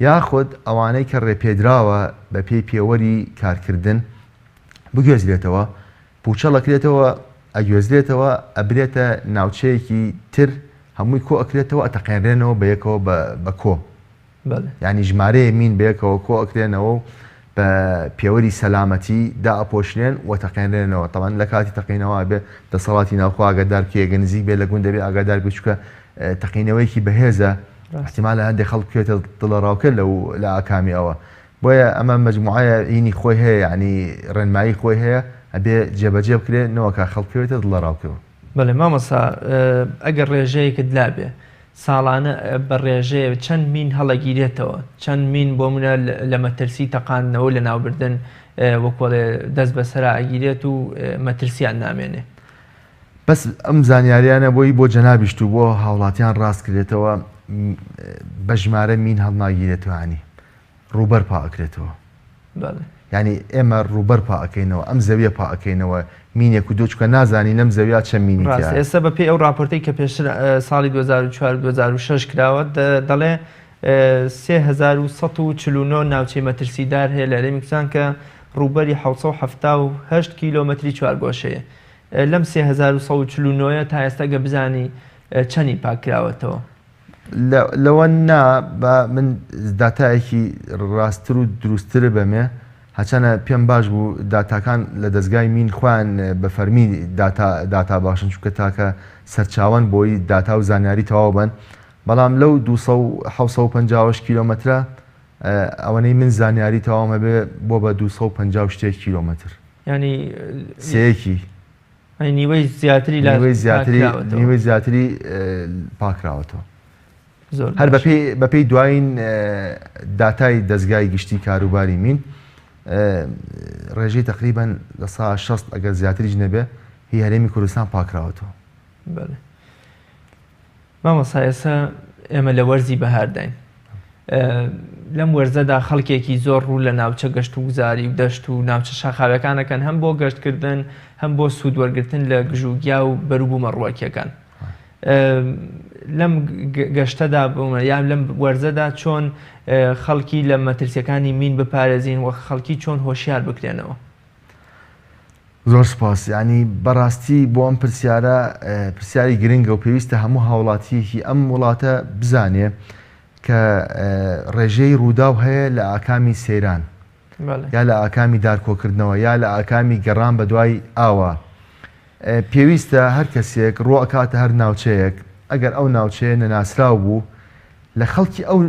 یاخود ئەوانەی کە ڕێپێدراوە بە پێی پێوەری کارکردن بگوێزرێتەوە، پوچەڵ ئەکرێتەوە، ئەگوێزرێتەوە، ئەبرێتە ناوچەیەکی تر، هەمووی کۆ ئەکرێتەوە، ئەتەقێنرێنەوە بە یەکەوە بە کۆ. یانی ژمارەیە مین بەیەکەوە کۆ ئەکرێنەوە و بە پێوەری سەلامەتی دائەپۆشرێن و تەقێنرێنەوە. تەبعەن لە کاتی تەقینەوە ئەبێ دەسەڵاتی ناوخۆ ئاگادار بکەی، ئەگەر نزیک بێ لە گوند ئەبێ ئاگادار بکەی، چونکە تەقینەوەیەکی بەهێزە، ئیحتیمالە هەندێک خەڵک بکەوێتە دڵەڕاوکێ لەو لە ئاکامی ئەوە. بۆیە ئەمە مەجموعەیە هینی خۆی هەیە، یانی ڕێنمایی خۆی هەیە، ئەبێ جێبەجێ بکرێ نەوەکا خەڵک بکەوێتە دڵەڕاوکێوە. بەڵێ مامۆستا ئەگەر ڕێژەیەکت لابێ ساڵانە بە ڕێژەیە چەند مین هەڵەگیرێتەوە چەند مین بۆ منە لە مەترسی تەقاندنەوە لە ناوبردن وەکۆڵێ دەست بەسەرا ئەگیرێت و مەترسیان نامێنێ. بەس ئەم زانیاریانە بۆی بۆ جەنابیشت و بۆ هاوڵاتیان ڕاست کرێتەوە بە ژمارە مین هەڵناگیرێتەوە یانی ڕووبەر پا ئەکرێتەوە. یانی ئێمە ڕووبەر پا ئەکەینەوە ئەم زەویە پا ئەکەینەوە مینێک و دوو چونکە نازانین لەم زەویا چەند مینی ڕاستە تیایە. ئێستا بە پێی ئەو ڕاپۆرتەی کە پێشتر ساڵی 2004 و 2006 کراوە دەڵێ 3149 ناوچەی مەترسیدار هەیە لە هەرێمی کوردستان کە ڕووبەری 778 کیلۆمەتری چوارگۆشەیە لەم 3149 تا ئێستا گە بزانی چەنی پاک کراوەتەوە؟ لەوە نا با من داتایەکی ڕاستتر و دروستتر بەمێ هەچەنە پێم باش بوو داتاکان لە دەزگای مین خۆیان بە فەرمی داتا داتا باشن چونکە تاکە سەرچاوەن بۆی داتا و زانیاری تەواو بن بەڵام لەو 250 کیلۆمەترە ئەوەنەی من زانیاری تەواوم هەبێ بۆ بە 250 شتێک کیلۆمەتر ینی سێیەکی نیوەی زیاتری لا نیوەی زیاتری نیوەی زیاتری پاکراوەتەوە زۆر هەر بەپێی بەپێی دوایین داتای دەزگای گشتی کاروباری مین ڕێژەی تقریبان لە سا 60 ئەگەر زیاتریش نەبێ هی هەرێمی کوردستان پاکراوەتەوە. بەڵێ. مامۆستا ئێستا ئێمە لە وەرزی بەهارداین لەم وەرزەدا خەڵکێکی زۆر ڕوو لە ناوچە گەشت و گوزاری و دەشت و ناوچە شاخاوەکانەکەن هەم بۆ گەشتکردن هەم بۆ سوود وەرگتن لە گژوگیا و بەروبوومە ڕوەکیەکان لەم گەشتەدا بوومە یان لەم وەرزەدا چۆن خەڵکی لە مەترسیەکانی مین بپارێزین وە خەڵکی چۆن هۆشیار بکرێنەوە؟ زۆر سوپاس یانی بەڕاستی بۆ ئەم پرسیارە پرسیاری گرنگە و پێویستە هەموو هاوڵاتیەکی ئەم وڵاتە بزانێ کە ڕێژەی ڕووداو هەیە لە ئاکامی سەیران یا لە ئاکامی دارکۆکردنەوە یا لە ئاکامی گەڕان بە دوای ئاوا پێویستە هەر کەسێک ڕۆ ئەکاتە هەر ناوچەیەک ئەگەر ئەو ناوچەیە نەناسراو بوو لە خەڵکی ئەو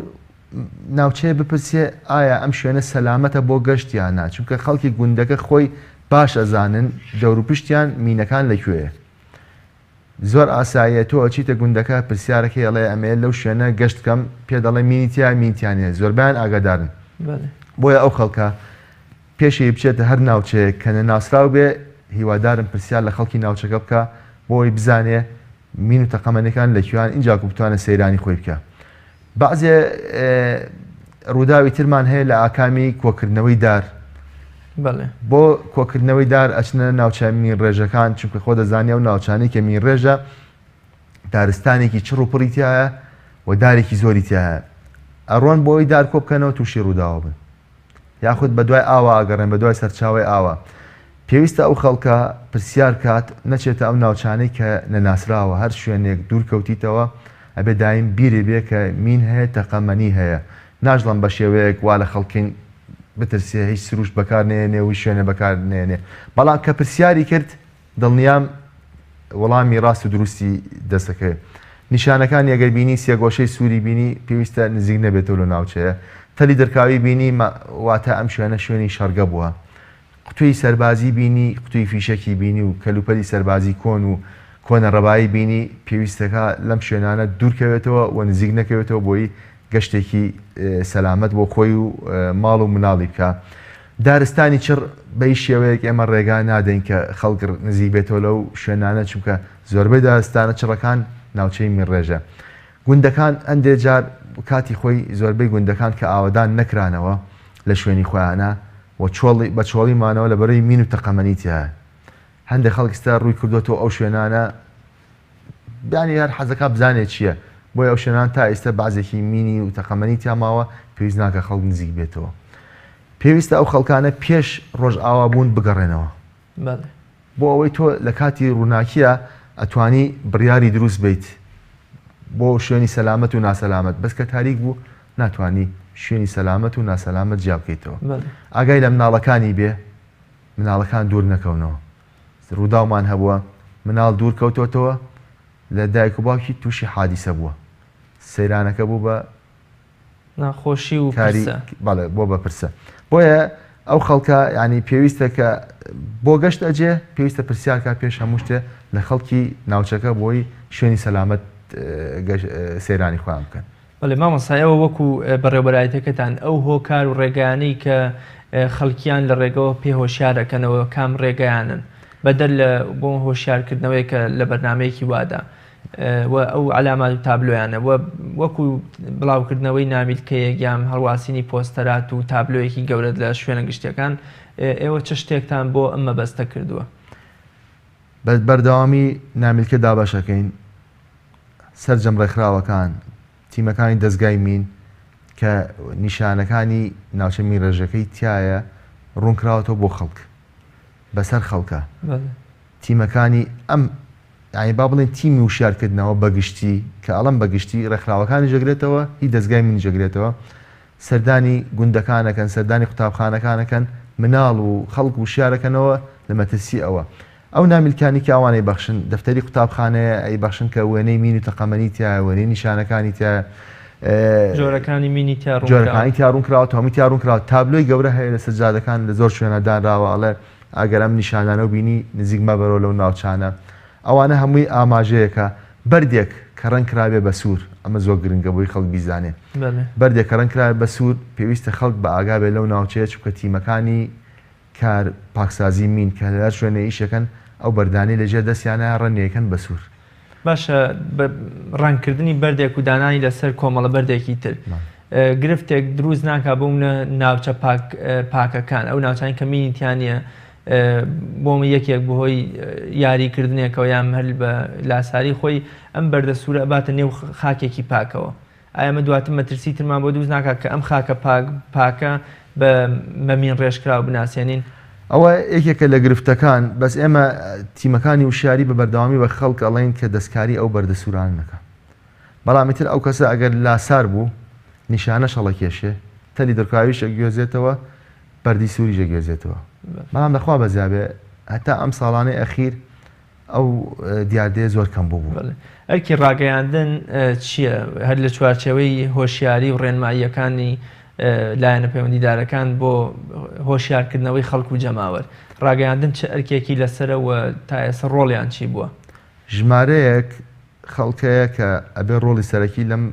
ناوچەیە بپرسێ ئایا ئەم شوێنە سەلامەتە بۆ گەشت یان نا، چونکە خەڵکی گوندەکە خۆی باش ئەزانن دەوروپشتیان مینەکان لە کوێیە. زۆر ئاساییە تۆ ئەچیتە گوندەکە پرسیارەکەی ئەڵێ ئەمەیە لەو شوێنە گەشت بکەم پێ دەڵێ مینی تیایە مین تیا نیە زۆربەیان ئاگادارن. بۆیە ئەو خەڵکە پێشەوی بچێتە هەر ناوچەیەک کە نەناسراو بێ هیوادارم پرسیار لە خەڵکی ناوچەکە بکا بۆ ئەوەی بزانێ مین و تەقەمەنیەکان لە کوێان ئینجاکو بتوانێ سەیرانی خۆی بکا. بەعزێ ڕووداوی ترمان هەیە لە ئاکامی کۆکردنەوەی دار. بۆ کۆکردنەوەی دار ئەچنە ناوچە مینڕێژەکان، چونکە خۆ دەزانی ئەو ناوچانەی کە مینڕێژە دارستانێکی چڕ و پڕی تایە و دارێکی زۆری تایە. ئەڕۆن بۆ ئەوەی دار کۆ بکەنەوە تووشی ڕووداوە بن یاخود بە دوای ئاوا ئەگەڕێن بە دوای سەرچاوەی ئاوا. پێویستە ئەو خەڵکە پرسیار کات نەچێتە ئەو ناوچانەی کە نەناسراوە هەر شوێنێک دوور کەوتیتەوە ئەبێ دایم بیرێ بێ کە مین هەیە تەقەمەنی هەیە ناشڵێم بە شێوەیەک وا لە خەڵکین بترسێ هیچ سروشت بەکار نەیەنێ و هیچ شوێنێ بەکار نەیەنێ بەڵام کە پرسیاری کرد دڵنیام وەڵامی ڕاست و دروستی دەست دەکەوێت. نیشانەکانی ئەگەر بینی سێگۆشەی سووری بینی پێویستە نزیک نەبێتەوە لەو ناوچەیە. تەلی دڕکاوی بینی واتە ئەم شوێنە شوێنی شەڕگە بووە. قوتووی سەربازی بینی، قوتووی فیشەکی بینی و کەلوپەلی سەربازی کۆن و کۆنە ڕەبایی بینی پێویستەکە لەم شوێنانە دوور کەوێتەوە و نزیک نەکەوێتەوە بۆی گەشتێکی سەلامەت بۆ خۆی و ماڵ و مناڵی بکا. دارستانی چڕ بە هیچ شێوەیەک ئێمە ڕێگا نادەین کە خەڵک نزیک بێتەوە لەو شوێنانە چونکە زۆربەی دارستانە چڕەکان ناوچەی مینڕێژە. گوندەکان هەندێ جار کاتی خۆی زۆربەی گوندەکان کە ئاوەدان نەکرانەوە لە شوێنی خۆیانە و چۆڵی بە چۆڵی مانەوە لە بەرەی مین و تەقەمەنی تیایە. هەندێک خەڵک ئیستا ڕووی کردۆتەوە ئەو شوێنانە یانی هەر حەزەکا بزانێ چییە بۆیە ئەو شوێنان تا ئێستا بەعزێکی مینی و تەقەمەنی تیا ماوە پێویست ناکە خەڵک نزیک بێتەوە پێویستە ئەو خەڵکانە پێش ڕۆژئاوا بوون بگەڕێنەوە بۆ ئەوەی تۆ لە کاتی ڕووناکیە ئەتوانی بڕیاری دروست بیت بۆ شوێنی سەلامەت و ناسەلامەت بەس کە تاریک بوو ناتوانی شوێنی سەلامەت و ناسەلامەت جیا بکەیتەوە ئاگای لە مناڵەکانی بێ مناڵەکان دوور نەکەونەوە ڕووداومان هەبووە مناڵ دوور کەوتۆتەوە لە دایک و باوکی تووشی حادیسە بووە سەیرانەکە بوو بە ناخۆشی و کاری بەڵێ بۆ بە پرسە بۆیە ئەو خەڵکە ینی پێویستە کە بۆ گەشت ئەجێ پێویستە پرسیارکە پێش هەموو شتێ لە خەڵکی ناوچەکە بۆی شوێنی سەلامەت سەیرانی خۆیان بکەن. بەڵێ مامۆستا ئێوە وەکو بەڕێوبەرایەتەکەتان ئەو هۆکار و ڕێگایانەی کە خەڵکیان لە ڕێگەوە پێ هۆشیار ئەکەنەوە کام ڕێگایانن بەدەر لە بۆ هۆشیارکردنەوەی کە لە بەرنمەیەکی وادا و ئەو عەلامات و تابلۆیانە و وەکو بڵاوکردنەوەی نامیلکەیەک یان هەڵواسینی پۆستەرات و تابلۆیەکی گەورەت لە شوێنە گشتیەکان ئێوە چ شتێکتان بۆ ئەم مەبەستە کردووە؟ بە بەردەوامی نامیلکە دابەشەکەین سەرجەم ڕێکخراوەکان، تیمەکانی دەزگای مین کە نیشانەکانی ناوچە مینڕێژەکەی تیایە ڕوونکراوەتەوە بۆ خەڵک بەسەر خەڵکە تیمەکانی ئەم یانی با بڵێن تیمی وشیارکردنەوە بەگشتی کە ئەڵم بەگشتی ڕێکخراوەکانی ژەگرێتەوە هی دەزگای منی ژەگرێتەوە سەردانی گوندەکان ئەکەن، سەردانی قوتابخانەکان ئەکەن، مناڵ و خەڵک وشیار ئەکەنەوە لە مەترسی ئەوە. ئەو نامیلکانی کە ئەوان ئەیبەخشن، دەفتەری قوتابخانەیە ئەیبەخشن کە وێنەی مین و تەقەمەنی تیایە، وێنەی نیشانەکانی تیایە، جۆرەکانی مینی تیا ڕوون جۆرەکانی تیا ڕوون کراوەتەوە، هەمووی تیا ڕوون کراوە. تابلۆی گەورە هەیە لەسەر جادەکان لە زۆر شوێنە دانراوە، ئەڵێ ئەگەر ئەم نیشانانەو بینی نزیک مەبەرەوە لەو ناوچانە. ئەوانە هەمووی ئاماژەیەکە. بەردێک کە ڕەنگ کرابێ بە سوور، ئەمە زۆر گرنگە بۆی خەڵک بیزانێ. بەردێک کە ڕەنگ کرابێ بە سوور، پێویستە خەڵک بە ئاگا بێ لەو ناوچەیە چونکە تیمەکانی کار پاکسازی مین کە لە هەر شوێنێ ئیش ئەکەن ئەو بەردانەی لە ژێر دەستیانایە ڕەنگی ئەکەن بە سوور. باشە بە ڕەنگ کردنی بەردێک و دانانی لەسەر کۆمەڵە بەردێکی تر گرفتێک دروست ناکا بۆ منە ناوچە پاک پاکەکان ئەو ناوچانی کە مینی تیا نییە بۆ من یەکێک بەهۆی یاری کردنێکەوە یان هەر بە لاساری خۆی ئەم بەردە سوورە ئەباتە نێو خاکێکی پاکەوە ئایا ئەمە دواتر مەترسی ترمان بۆ دروست ناکات کە ئەم خاکە پاک پاکە بە مەمین ڕێژکراو بناسێنین؟ ئەوە یەکێکە لە گرفتەکان، بەس ئێمە تیمەکانی وشیاری بە بەردەوامی بە خەڵک ئەڵێین کە دەستکاری ئەو بەردە سوورانە نەکا. بەڵام ئیتر ئەو کەسە ئەگەر لاسار بوو نیشانەش هەڵەکێشێ، تەلی دڕکاویش ئەگوێزێتەوە، بەردی سووریش ئەگوێزێتەوە. بەڵام لە خوا بەزیابێ هەتا ئەم ساڵانەی ئەخیر ئەو دیاردەیە زۆر کەم بووبوو. بەڵێ. ئەرکی ڕاگەیاندن چییە؟ هەر لە چوارچێوەی هۆشیاری و ڕێنماییەکانی لایەنە پەیوەندیدارەکان بۆ هۆشیارکردنەوەی خەڵک و جەماوەر، ڕاگەیاندن چ ئەرکێکی لەسەرە و تا ئێستا ڕۆڵیان چی بووە؟ ژمارەیەک خەڵک هەیە کە ئەبێ ڕۆڵی سەرەکی لەم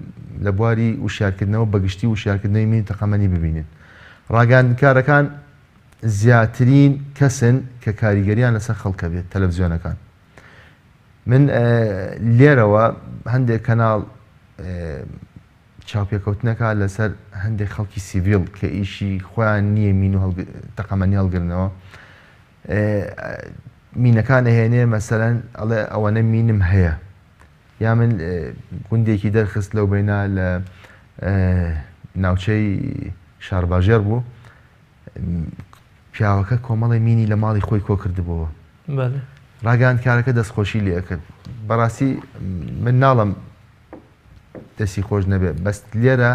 لە بواری وشیارکردنەوە بەگشتی وشیارکردنەوەی مین و تەقەمەنی ببینن. ڕاگەیاندنکارەکان زیاترین کەسن کە کاریگەریان لەسەر خەڵک هەبێت تەلەفزیۆنەکان من لێرەوە هەندێک کەناڵ چاوپێکەوتنەکە لەسەر هەندێک خەڵکی سیڤیل کە ئیشی خۆیان نییە مین و تەقەمەنی هەڵگرنەوە مینەکان ئەهێنێ مەسەلەن ئەڵێ ئەوەنە مینم هەیە یا من گوندێکی دەرخست لەو بەینا لە ناوچەی شارباژێڕ بوو، پیاوەکە کۆمەڵی مینی لە ماڵی خۆی کۆ کردبووەوە. ڕاگەیاندکارەکە دەستخۆشی لێ ئەکرد. بەڕاستی من ناڵم دەستی خۆش نەبێ، بەس لێرە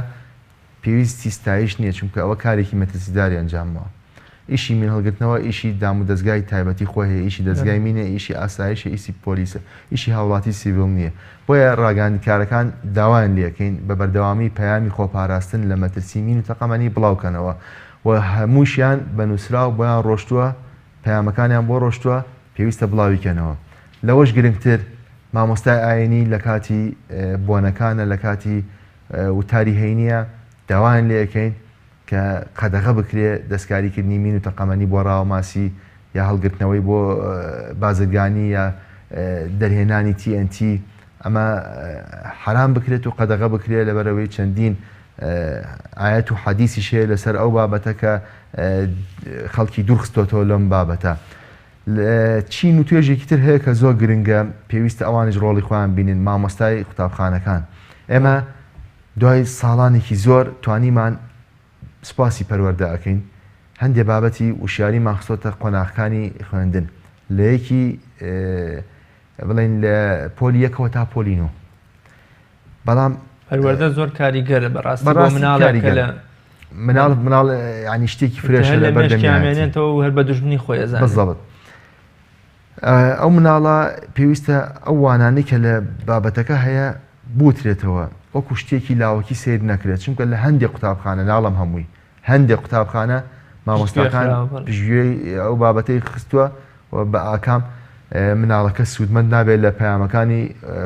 پێویستی ستایش نییە، چونکە ئەوە کارێکی مەترسیداری ئەنجامماوە. ئیشی مین هەڵگرتنەوە ئیشی دامودەزگای تایبەتی خۆی هەیە، ئیشی دەزگای مینە، ئیشی ئاسایشە، ئیسی پۆلیسە، ئیشی هاوڵاتی سیڤیل نییە. بۆیە ڕاگەیاندکارەکان داوایان لێکەین بە بەردەوامی پەیامی خۆپاراستن لە مەترسی مین و تەقەمەنی بڵاوکەنەوە و هەمووشیان بە نووسراو بۆیان ڕۆشتووە، پەیامەکانیان بۆ ڕۆشتووە، پێویستە بڵاویکەنەوە. لەوەش گرنگتر مامۆستای ئاینی لە کاتی بۆنەکانە، لە کاتی وتاری هەینییە داوایان لێکەین کە قەدەغە بکرێ دەستکاری کردنی مین و تەقەمەنی بۆ ڕاوە ماسی یا هەڵگرتنەوەی بۆ بازرگانی یا دەرهێنانی TNT ئەمە حەرام بکرێت و قەدەغە بکرێت لەبەرئەوەی چەندین ئایەت و حەدیسیش هەیە لەسەر ئەو بابەتە کە خەڵکی دوورخستۆتەوە لەم بابەتە. چین و توێژێکی تر هەیە کە زۆر گرنگە پێویستە ئەوانیش ڕۆڵی خۆیان بینن مامۆستای قوتابخانەکان ئێمە دوای ساڵانێکی زۆر توانیمان سوپاسی پەروەردە ئەکەین هەندێ بابەتی وشیاریمان خستۆتە قۆناغەکانی خوێندن لە یەکی بڵێن لە پۆلی یەکەوە تا پۆلی نۆ بەڵام پەروەردە زۆر کاریگەرە بەڕاستی بۆ مناڵێک کە لە مناڵ مناڵ ینی شتێکی فرێش لە بەردەمێنێتەوە و هەر بە دوژمنی خۆی ئەزانێت بزەبت ئەو مناڵە پێویستە ئەو وانانەی کە لە بابەتەکە هەیە بوترێتەوە وەکو شتێکی لاوەکی سەیر نەکرێت چونکە لە هەندێک قوتابخانە ناڵم هەمووی هەندێک قوتابخانە مامۆستاکان پشتگوێی ئەو بابەتەی خستووە و بە ئاکام مناڵەکە سوودمەند نابێت لە پەیامەکانی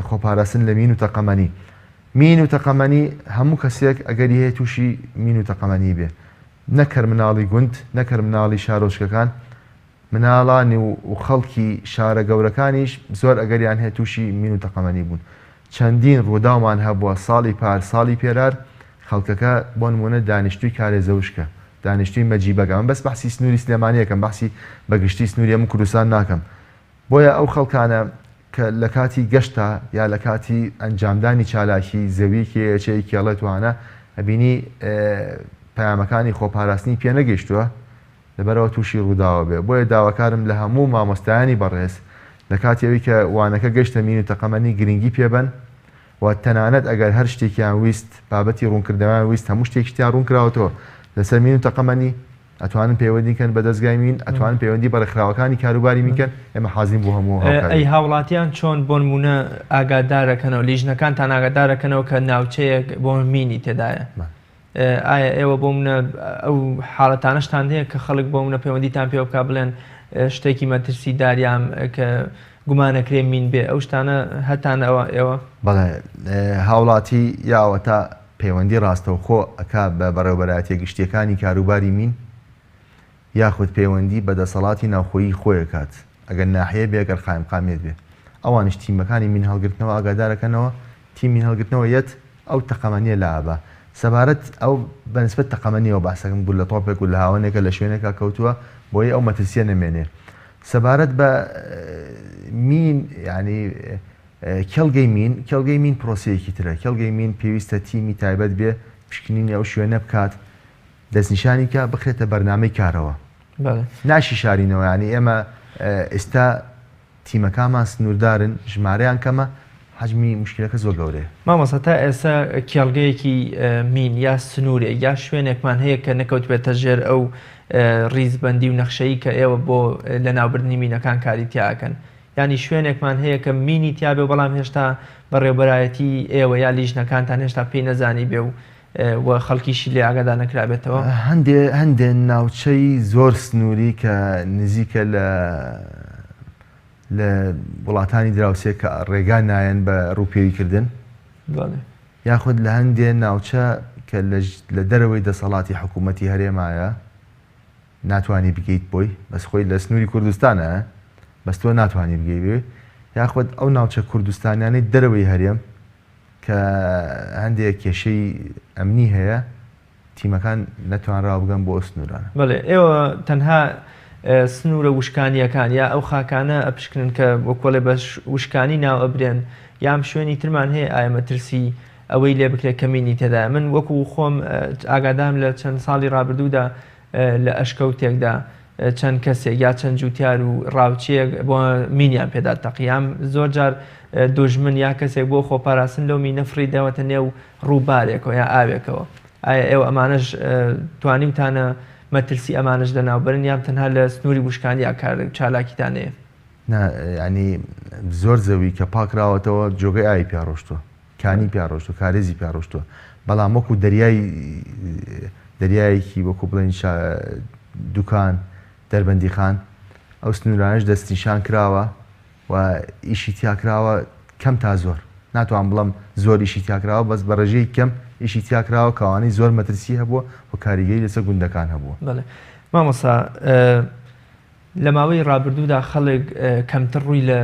خۆپاراستن لە مین و تەقەمەنی مین و تەقەمەنی هەموو کەسێک ئەگەری هەیە تووشی مین و تەقەمەنی بێ نەک هەر مناڵی گوند نەک هەر مناڵی شارۆچکەکان مناڵانی و خەڵکی شارە گەورەکانیش زۆر ئەگەریان هەیە تووشی مین و تەقەمەنی بوون. چەندین ڕووداومان هەبووە ساڵی پار ساڵی پێرار خەڵکەکە بۆ نموونە دانیشتووی کارێزەوشکە، دانیشتووی مەجیبەگە، من بەس بەحسی سنووری سلێمانی ئەکەم بەحسی بە گشتی سنووری هەموو کوردستان ناکەم، بۆیە ئەو خەڵکانە کە لە کاتی گەشتا یا لە کاتی ئەنجامدانی چالاکی زەویەکی ئەچێ کێڵێت وانە ئەبینی پەیامەکانی خۆپاراستنی پێ نەگەیشتووە لەبەرئەوە تووشی ڕووداوە بێ بۆیە داواکارم لە هەموو مامۆستایانی بەڕێز لە کاتی ئەوی کە وانەکە گەشتە مین و تەقەمەنی گرنگی پێ بەن و تەنانەت ئەگەر هەر شتێکیان ویست بابەتی ڕوونکردنەوەیان ویست هەموو شتێکی تیا ڕوونکراوەتەوە لەسەر مین و تەقەمەنی ئەتوانن پەیوەندی کەن بە دەزگای مین ئەتوانن پەیوەندی بە ڕێکخراوەکانی کاروباری مین کەن ئێمە حازرین بۆ هەموو هاوکاری. ئەی هاوڵاتیان چۆن بۆنمونە ئاگادارەکەنەوە لیژنەکانتان ئاگادارەکەنەوە کە ناوچەیەک بۆ مینی تێدایە؟ ئایا ئێوە بۆ منە ئەو حاڵەتانەشتان هەیە کە خەڵک بۆ منە پەیوەندیتان پێوە بکا بڵێن شتێکی مەترسی داریام کە گومانەکرێ مین بێ ئەو شتانە هەتان ئەوە ئێوە؟ بەڵێ هاوڵاتی یا ئەوەتا پەیوەندی ڕاستەوخۆ ئەکا بە بەڕێوبەرایەتیە گشتیەکانی کاروباری مین یاخود پەیوەندی بە دەسەڵاتی ناوخۆیی خۆی ئەکات ئەگەر ناحیە بێ ئەگەر قایمقامیەت بێ ئەوانیش تیمەکانی مین هەڵگرتنەوە ئاگادارەکەنەوە تیم مین هەڵگرتنەوە یەت ئەو تەقەمەنیە لابە سەبارەت ئەو بە نسبەت تەقەمەنیەوە باسەکەم گوللە تۆپێک گوللە هاوەنێکە لە شوێنێکا کەوتووە بۆیە ئەو مەترسیە نەمێنێ سەبارەت بە مین یعنی کێڵگەی مین کێڵگەی مین پرۆسەیەکی ترە کێڵگەی مین پێویستە تیمی تایبەت بێ پشکنینی ئەو شوێنە بکات دەستنیشانی کە بخرێتە بەرنامەی کارەوە ناشی شارینەوە یعنی ئێمە ئێستا تیمەکانمان سنووردارن، ژمارەیان کەمە، حەجمی موشکیلەکە زۆر گەورەیە. مامۆستا تا ئێستا کێڵگەیەکی مین یا سنوورێک یا شوێنێکمان هەیە کە نەکەوتبێتە ژێر ئەو ڕیزبەندی و نەخشەی کە ئێوە بۆ لەناوبردنی مینەکان کاری تیا ئەکەن؟ یانی شوێنێکمان هەیە کە مینی تیا بێ و بەڵام هێشتا بەڕێوبەرایەتی ئێوە یا لیژنەکانتان هێشتا پێی نەزانیبێ و و خەڵکیشی لێ ئاگادار نەکرابێتەوە؟ هەندێ هەندێ ناوچەی زۆر سنووری کە نزیکە لە لە وڵاتانی دراوسێ کە ڕێگا نایەن بە ڕووپێوی کردن یاخود لە هەندێ ناوچە کە لە دەرەوەی دەسەڵاتی حکوومەتی هەرێمایە ناتوانی بگەیت بۆی بەس خۆی لە سنووری کوردستانە بەس تۆ ناتوانی بگەی بێ یاخود ئەو ناوچە کوردستانیانەی دەرەوەی هەرێم کە هەندێک کێشەی ئەمنی هەیە تیمەکان نەتوانراوە بگەن بۆ ئەو سنوورانە. بەڵێ ئێوە تەنها سنوورە وشکانییەکان یا ئەو خاکانە ئەپشکنن کە وەکۆڵێ بە وشکانی ناو ئەبرێن یام شوێنی ترمان هەیە ئایا مەترسی. ئەوەی لێ بکرێت کە مینی تێدایە. من وەکو خۆم ئاگادارم لە چەند ساڵی ڕابردوودا لە ئەشکەوتێکدا چەند کەسێک یا چەند جوتیار و ڕاوچیەک بۆ مینیان پێدا تەقی، یان زۆر جار دوژمن یا کەسێک بۆ خۆپاراستن لەو مینە فڕی داوەتە نێو ڕووبارێکەوە یا ئاوێکەوە. ئایا ئێوە ئەمانەش توانیوتانە مەترسی ئەمانەش لەناوبەرن یان تەنها لە سنووری وشکانیا کار چالاکیتان هەیە؟ نا یانی زۆر زەوی کە پاکراوەتەوە جۆگەی ئاوی پیا ڕۆشتووە، کانی پیا ڕۆشتووە، کارێزی پیا ڕۆشتووە، بەڵام وەکو دەریای دەریایەکی وەکو بڵێن دوکان، دەربەندیخان ئەو سنوورانەش دەستنیشان کراوە و ئیشی تیا کراوە کەم تا زۆر ناتوانم بڵێم زۆر ئیشی تیا کراوە بەس بە ڕێژەی کەم ئیشی تیا کراوە کەوانەی زۆر مەترسی هەبووە و کاریگەری لەسەر گوندەکان هەبووە. بەڵێ مامۆستا لە ماوەی ڕابردوودا خەڵک کەمتر ڕووی لە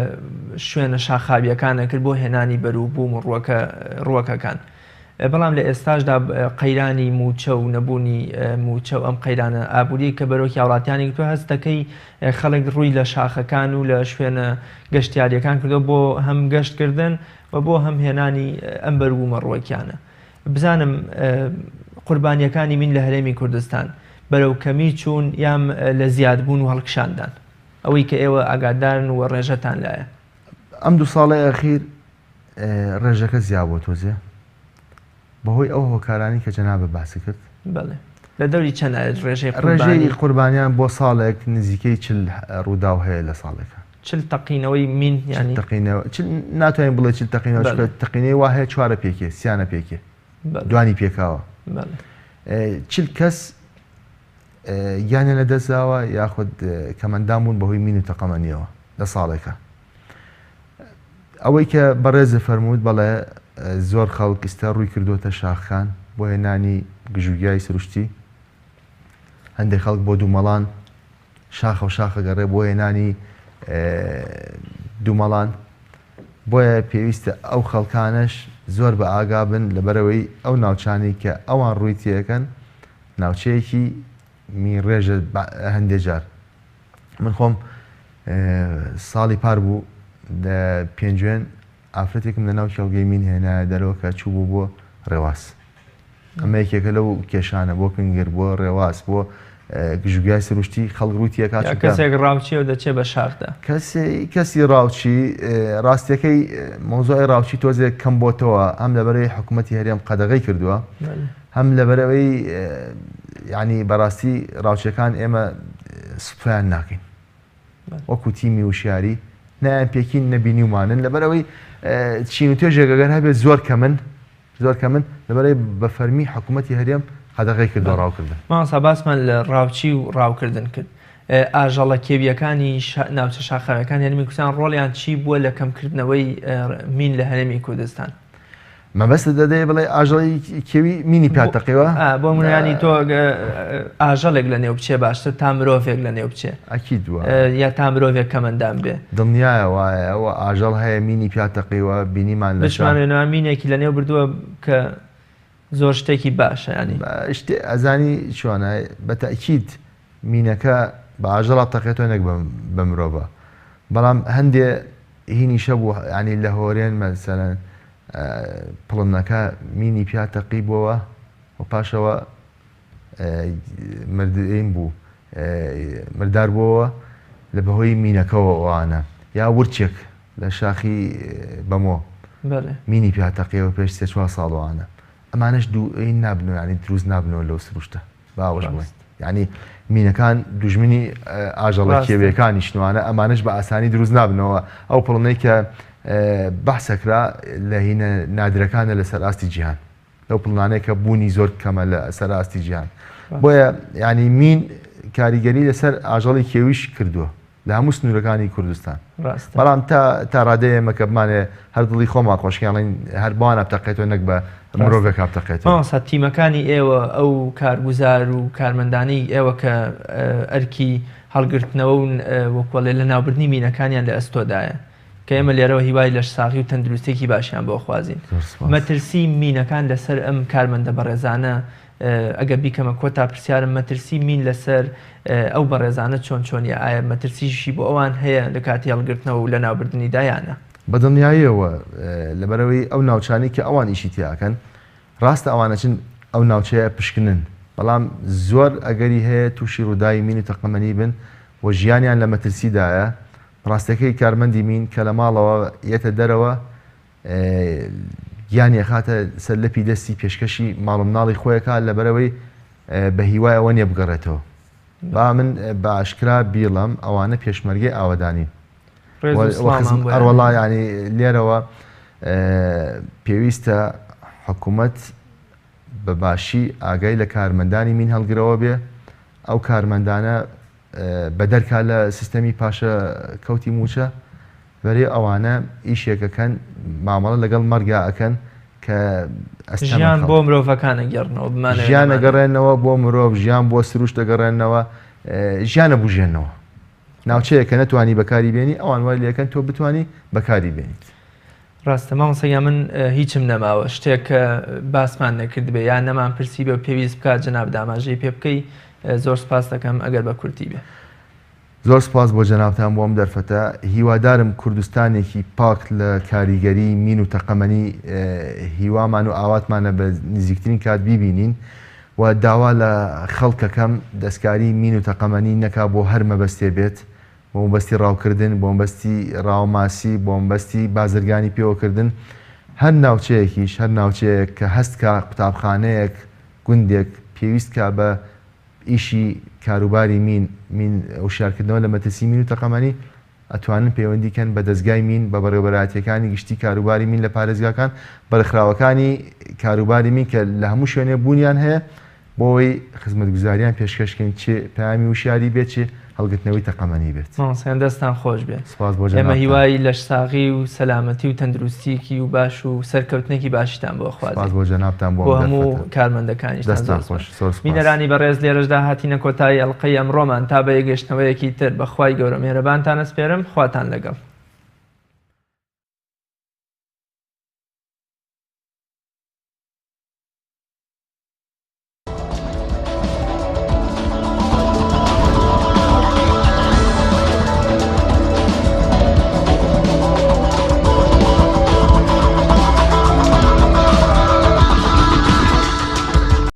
شوێنە شاخاوییەکان ئەکرد بۆ هێنانی بەروبووم و ڕووەکە ڕووەکەکان. بەڵام لە ئێستاشدا قەیرانی مووچە و نەبوونی مووچە و ئەم قەیرانە ئابووریەی کە بەرۆکی هاوڵاتیانی گرتووە هەست دەکەی خەڵک ڕووی لە شاخەکان و لە شوێنە گەشتیارییەکان کردووە بۆ هەم گەشتکردن و بۆ هەم هێنانی ئەم بەروبوومە ڕووەکیانە. بزانم قوربانییەکانی مین لە هەرێمی کوردستان بەرەو کەمی چوون یان لە زیادبوون و هەڵکشاندان؟ ئەوەی کە ئێوە ئاگادارن و ڕێژەتان لایە. ئەم دوو ساڵەی ئەخیر ڕێژەکە زیا بووە تۆزێ بەهۆی ئەو هۆکارانەی کە جەنابت باست کرد. بەڵێ. لە دەوری چەند ئایا ڕێژەی قوربانی؟ ڕێژەی قوربانیان بۆ ساڵێک نزیکەی 40 ڕووداو هەیە لە ساڵێکا. 40 تەقینەوەی مین یانی؟ تەقینەوە چل ناتوانین بڵێ 40 تەقینەوە چونکە تەقینەوەی وا هەیە چوارە پێکێ سیانە پێکێ دوانی پێکاوە. بەڵێ. 40 کەس گیانیان لەدەستداوە یاخود کەمەندام بوون بەهۆی مین و تەقەمەنیەوە لە ساڵێکا. ئەوەی کە بەڕێزت فەرمووت بەڵێ زۆر خەڵک ئیستا ڕووی کردووەتە شاخەکان بۆ هێنانی گژوگیای سروشتی، هەندێک خەڵک بۆ دوومەڵان شاخە و شاخە گەڕێ بۆ هێنانی دوومەڵان، بۆیە پێویستە ئەو خەڵکانەش زۆر بە ئاگا بن لەبەرئەوەی ئەو ناوچانەی کە ئەوان ڕووی تێکەن ناوچەیەکی مینڕێژە هەندێ جار من خۆم ساڵی پار بوو لە پێنجوێن ئافرەتێکم لە ناو کێڵگەی مین هێنایە دەرەوە کە چوو بوو بۆ ڕێواس. ئەمە یەکێکە لەو کێشانە بۆ کنگر بۆ ڕێواس بۆ گژوگیای سروشتی خەڵک ڕووی تێکا یا کەسێک ڕاوچیە و دەچێ بە شاخدا. کەسی ڕاوچی ڕاستیەکەی مەوزوعی ڕاوچی تۆزێک کەم بۆتەوە هەم لەبەرەی حکوومەتی هەرێم قەدەغەی کردووە هەم لەبەرئەوەی یانی بەڕاستی ڕاوچیەکان ئێمە سوتفەیان ناکەین وەکو تیمی وشیاری نایان پێکین نەبینیومانن لەبەرئەوەی چین و توێژێک ئەگەر هەبێت زۆر کەمن زۆر کەمن لەبەرئەوەی بە فەرمی حکوومەتی هەرێم قەدەغەی کردووە ڕاوکردن. مامۆستا باسمان لە ڕاوچی و ڕاوکردن کرد ئاژەڵە کێوییەکانی ناوچە شاخاویەکانی هەرێمی کوردستان ڕۆڵیان چی بووە لە کەمکردنەوەی مین لە هەرێمی کوردستان؟ مەبەستت دەدەیە بڵێ ئاژەڵی کێوی مینی پیا تەقیوە؟ بۆ منیانی تۆ ئاژەڵێک لە نێو بچێ باشتر تا مرۆڤێک لە نێو بچێ ئەکید وە یا تا مرۆڤێک کەمەندام بێ دڵنیایە وایە ئەوە ئاژەڵ هەیە مینی پیا تەقیوە بینیمان لە بچمان وێنەوە مینێکی لە نێو بردووە کە زۆر شتێکی باشە ینی شتێ ئەزانی چۆنە بە تەئکید مینەکە بە ئاژەڵا تەقێتەوە نەک بە مرۆڤە بەڵام هەندێ هینیش هەبوو یانی لە هۆرێن مەسەلەن پڵنەکە مینی پیا تەقی بۆوە و پاشەوە مردین بوو مردار بۆوە لە بەهۆی مینەکەەوە ئەوانە یا ورچێک لە شاخی بەمۆ مینی پیا تەقیەوە پێش سێ چوار ساڵوانە ئەمانەش دوو نابنەوە ینی دروست نابنەوە لەو سروشتە باوەش بڵێ یعنی مینەکان دوژمنی ئاژەڵە کێویەکانی شنوانە ئەمانش بە ئاسانی دروست نابنەوە ئەو پڵنەی کە بەحسەکرا لە هینە نادرەکانە لەسەر ئاستی جیهان لەو پڵنانەیە کە بوونی زۆر کەمە لە سەر ئاستی جیهان بۆیە ینی مین کاریگەری لەسەر ئاژەڵی کێویش کردووە لە هەموو سنوورەکانی کوردستان. ڕاستە. بەڵام تا تا ڕادەی ئێمە کە بمانەوێ هەر دڵی خۆمان خۆش کەین ئەڵێین هەر بەوانە بتەقێتەوە نەک بە ڕاستە. مرۆڤێکا بتەقێتەوە. مامۆستا تیمەکانی ئێوە ئەو کارگوزار و کارمەندانەی ئێوە کە ئەرکی هەڵگرتنەوە و وەکو ئەڵێ لەناوبردنی مینەکانیان لە ئەستۆدایە کە ئێمە لێرەوە هیوای لەشساغی و تەندروستیەکی باشیان بۆ خوازین زۆر سوپاس. مەترسی مینەکان لەسەر ئەم کارمەندە بەڕێزانە ئەگەر بیکەمە کۆتا پرسیارم مەترسی مین لەسەر ئەو بەڕێزانە چۆن چۆنیە ئایا مەترسیشی بۆ ئەوان هەیە لە کاتی هەڵگرتنەوە و لەناوبردنیدا یان نا؟ بە دڵنیاییەوە لەبەرئەوەی ئەو ناوچانەی کە ئەوان ئیشی تیا ئەکەن ڕاستە ئەوان ئەچن ئەو ناوچەیە پشکنن بەڵام زۆر ئەگەری هەیە تووشی ڕووداوی مین و تەقەمەنی بن و ژیانیان لە مەترسیدایە ڕاستەکەی کارمەندی مین کە لە ماڵەوە یەتە دەرەوە گیانی ئەخاتە سەر لەپی دەستی پێشکەشی ماڵ و مناڵی خۆیەکە لەبەرەوەی بە هیوای ئەوە نیە بگەڕێتەوە با من بە ئاشکرا بیڵم ئەوانە پێشمەرگەی ئاوەدانین ئەروەڵا ینی لێرەوە پێویستە حکوومەت بە باشی ئاگای لە کارمەندانی مین هەڵگرەوە بێ ئەو کارمەندانە بەدەرکا لە سیستەمی پاشەکەوتی مووچە، بەرێ ئەوانە ئیشێک ئەکەن مامەڵە لەگەڵ مەرگا ئەکەن کە ئەستەمە ژیان خەڵک بۆ مرۆڤەکان ئەگێڕنەوە بمانەوێ ژیان نەمانەوێ. ئەگەڕێنەوە بۆ مرۆڤ، ژیان بۆ سروشت ئەگەڕێنەوە، ژیان ئەبوژێنەوە. ناوچەیەک کە نەتوانی بەکاری بێنی ئەوان وای لێکەن تۆ بتوانی بەکاری بێنیت. ڕاستە مامۆستا گیان من هیچم نەماوە شتێک کە باسمان نەکردبێ یا نەمان پرسی بێ و پێویست بکات جەنابت ئاماژەی پێ بکەی زۆر سپاس دەکەم ئەگەر بە کورتی بێ. زۆر سپاس بۆ جەنابتان بۆ ئەم دەرفەتە، هیوادارم کوردستانێکی پاک لە کاریگەری مین و تەقەمەنی هیوامان و ئاواتمانە بە نزیکترین کات بیبینین و داوا لە خەڵکەکەم دەستکاری مین و تەقەمەنی نەکا بۆ هەر مەبەستێ بێت بۆ مەبەستی ڕاوکردن، بۆ مەبەستی ڕاوەماسی، بۆ مەبەستی بازرگانی پێوەکردن، هەر ناوچەیەکیش، هەر ناوچەیەک کە هەست کا قوتابخانەیەک، گوندێک پێویست کا بە ئیشی کاروباری مین، مین وشیارکردنەوە لە مەترسی مین و تەقەمەنی، ئەتوانن پەیوەندی کەن بە دەزگای مین، بە بەڕێوەبەرایەتییەکانی گشتی کاروباری مین لە پارێزگاکان، بە ڕێکخراوەکانی کاروباری مین کە لە هەموو شوێنێ بوونیان هەیە، بۆ ئەوەی خزمەتگوزاریان پێشکەش کەین چ پەیامی وشیاری بێت چ هەڵگرتنەوەی تەقەمەنی بێت. مامۆستایان دەستتان خۆش بێت. سپاس بۆ ئێمە جەنابتان. هیوای لەشساغی و سەلامەتی و تەندروستیەکی و باش و سەرکەوتنێکی باشیتان بۆ سپاس ئەخوازین. بۆ جەنابتان بۆ بۆ ئەم هەموو دەرفەتە. کارمەندەکانیشتان دەستتان زۆر خۆش. سپاس. زۆر سپاس. بینەرانی بەڕێز لێرەشدا هاتینە کۆتایی ئەڵقەی ئەمڕۆمان تا بە یەکگەشتنەوەیەکی تر بە خوای گەورە میهرەبانتان ئەسپێرم خواتان لەگەڵ.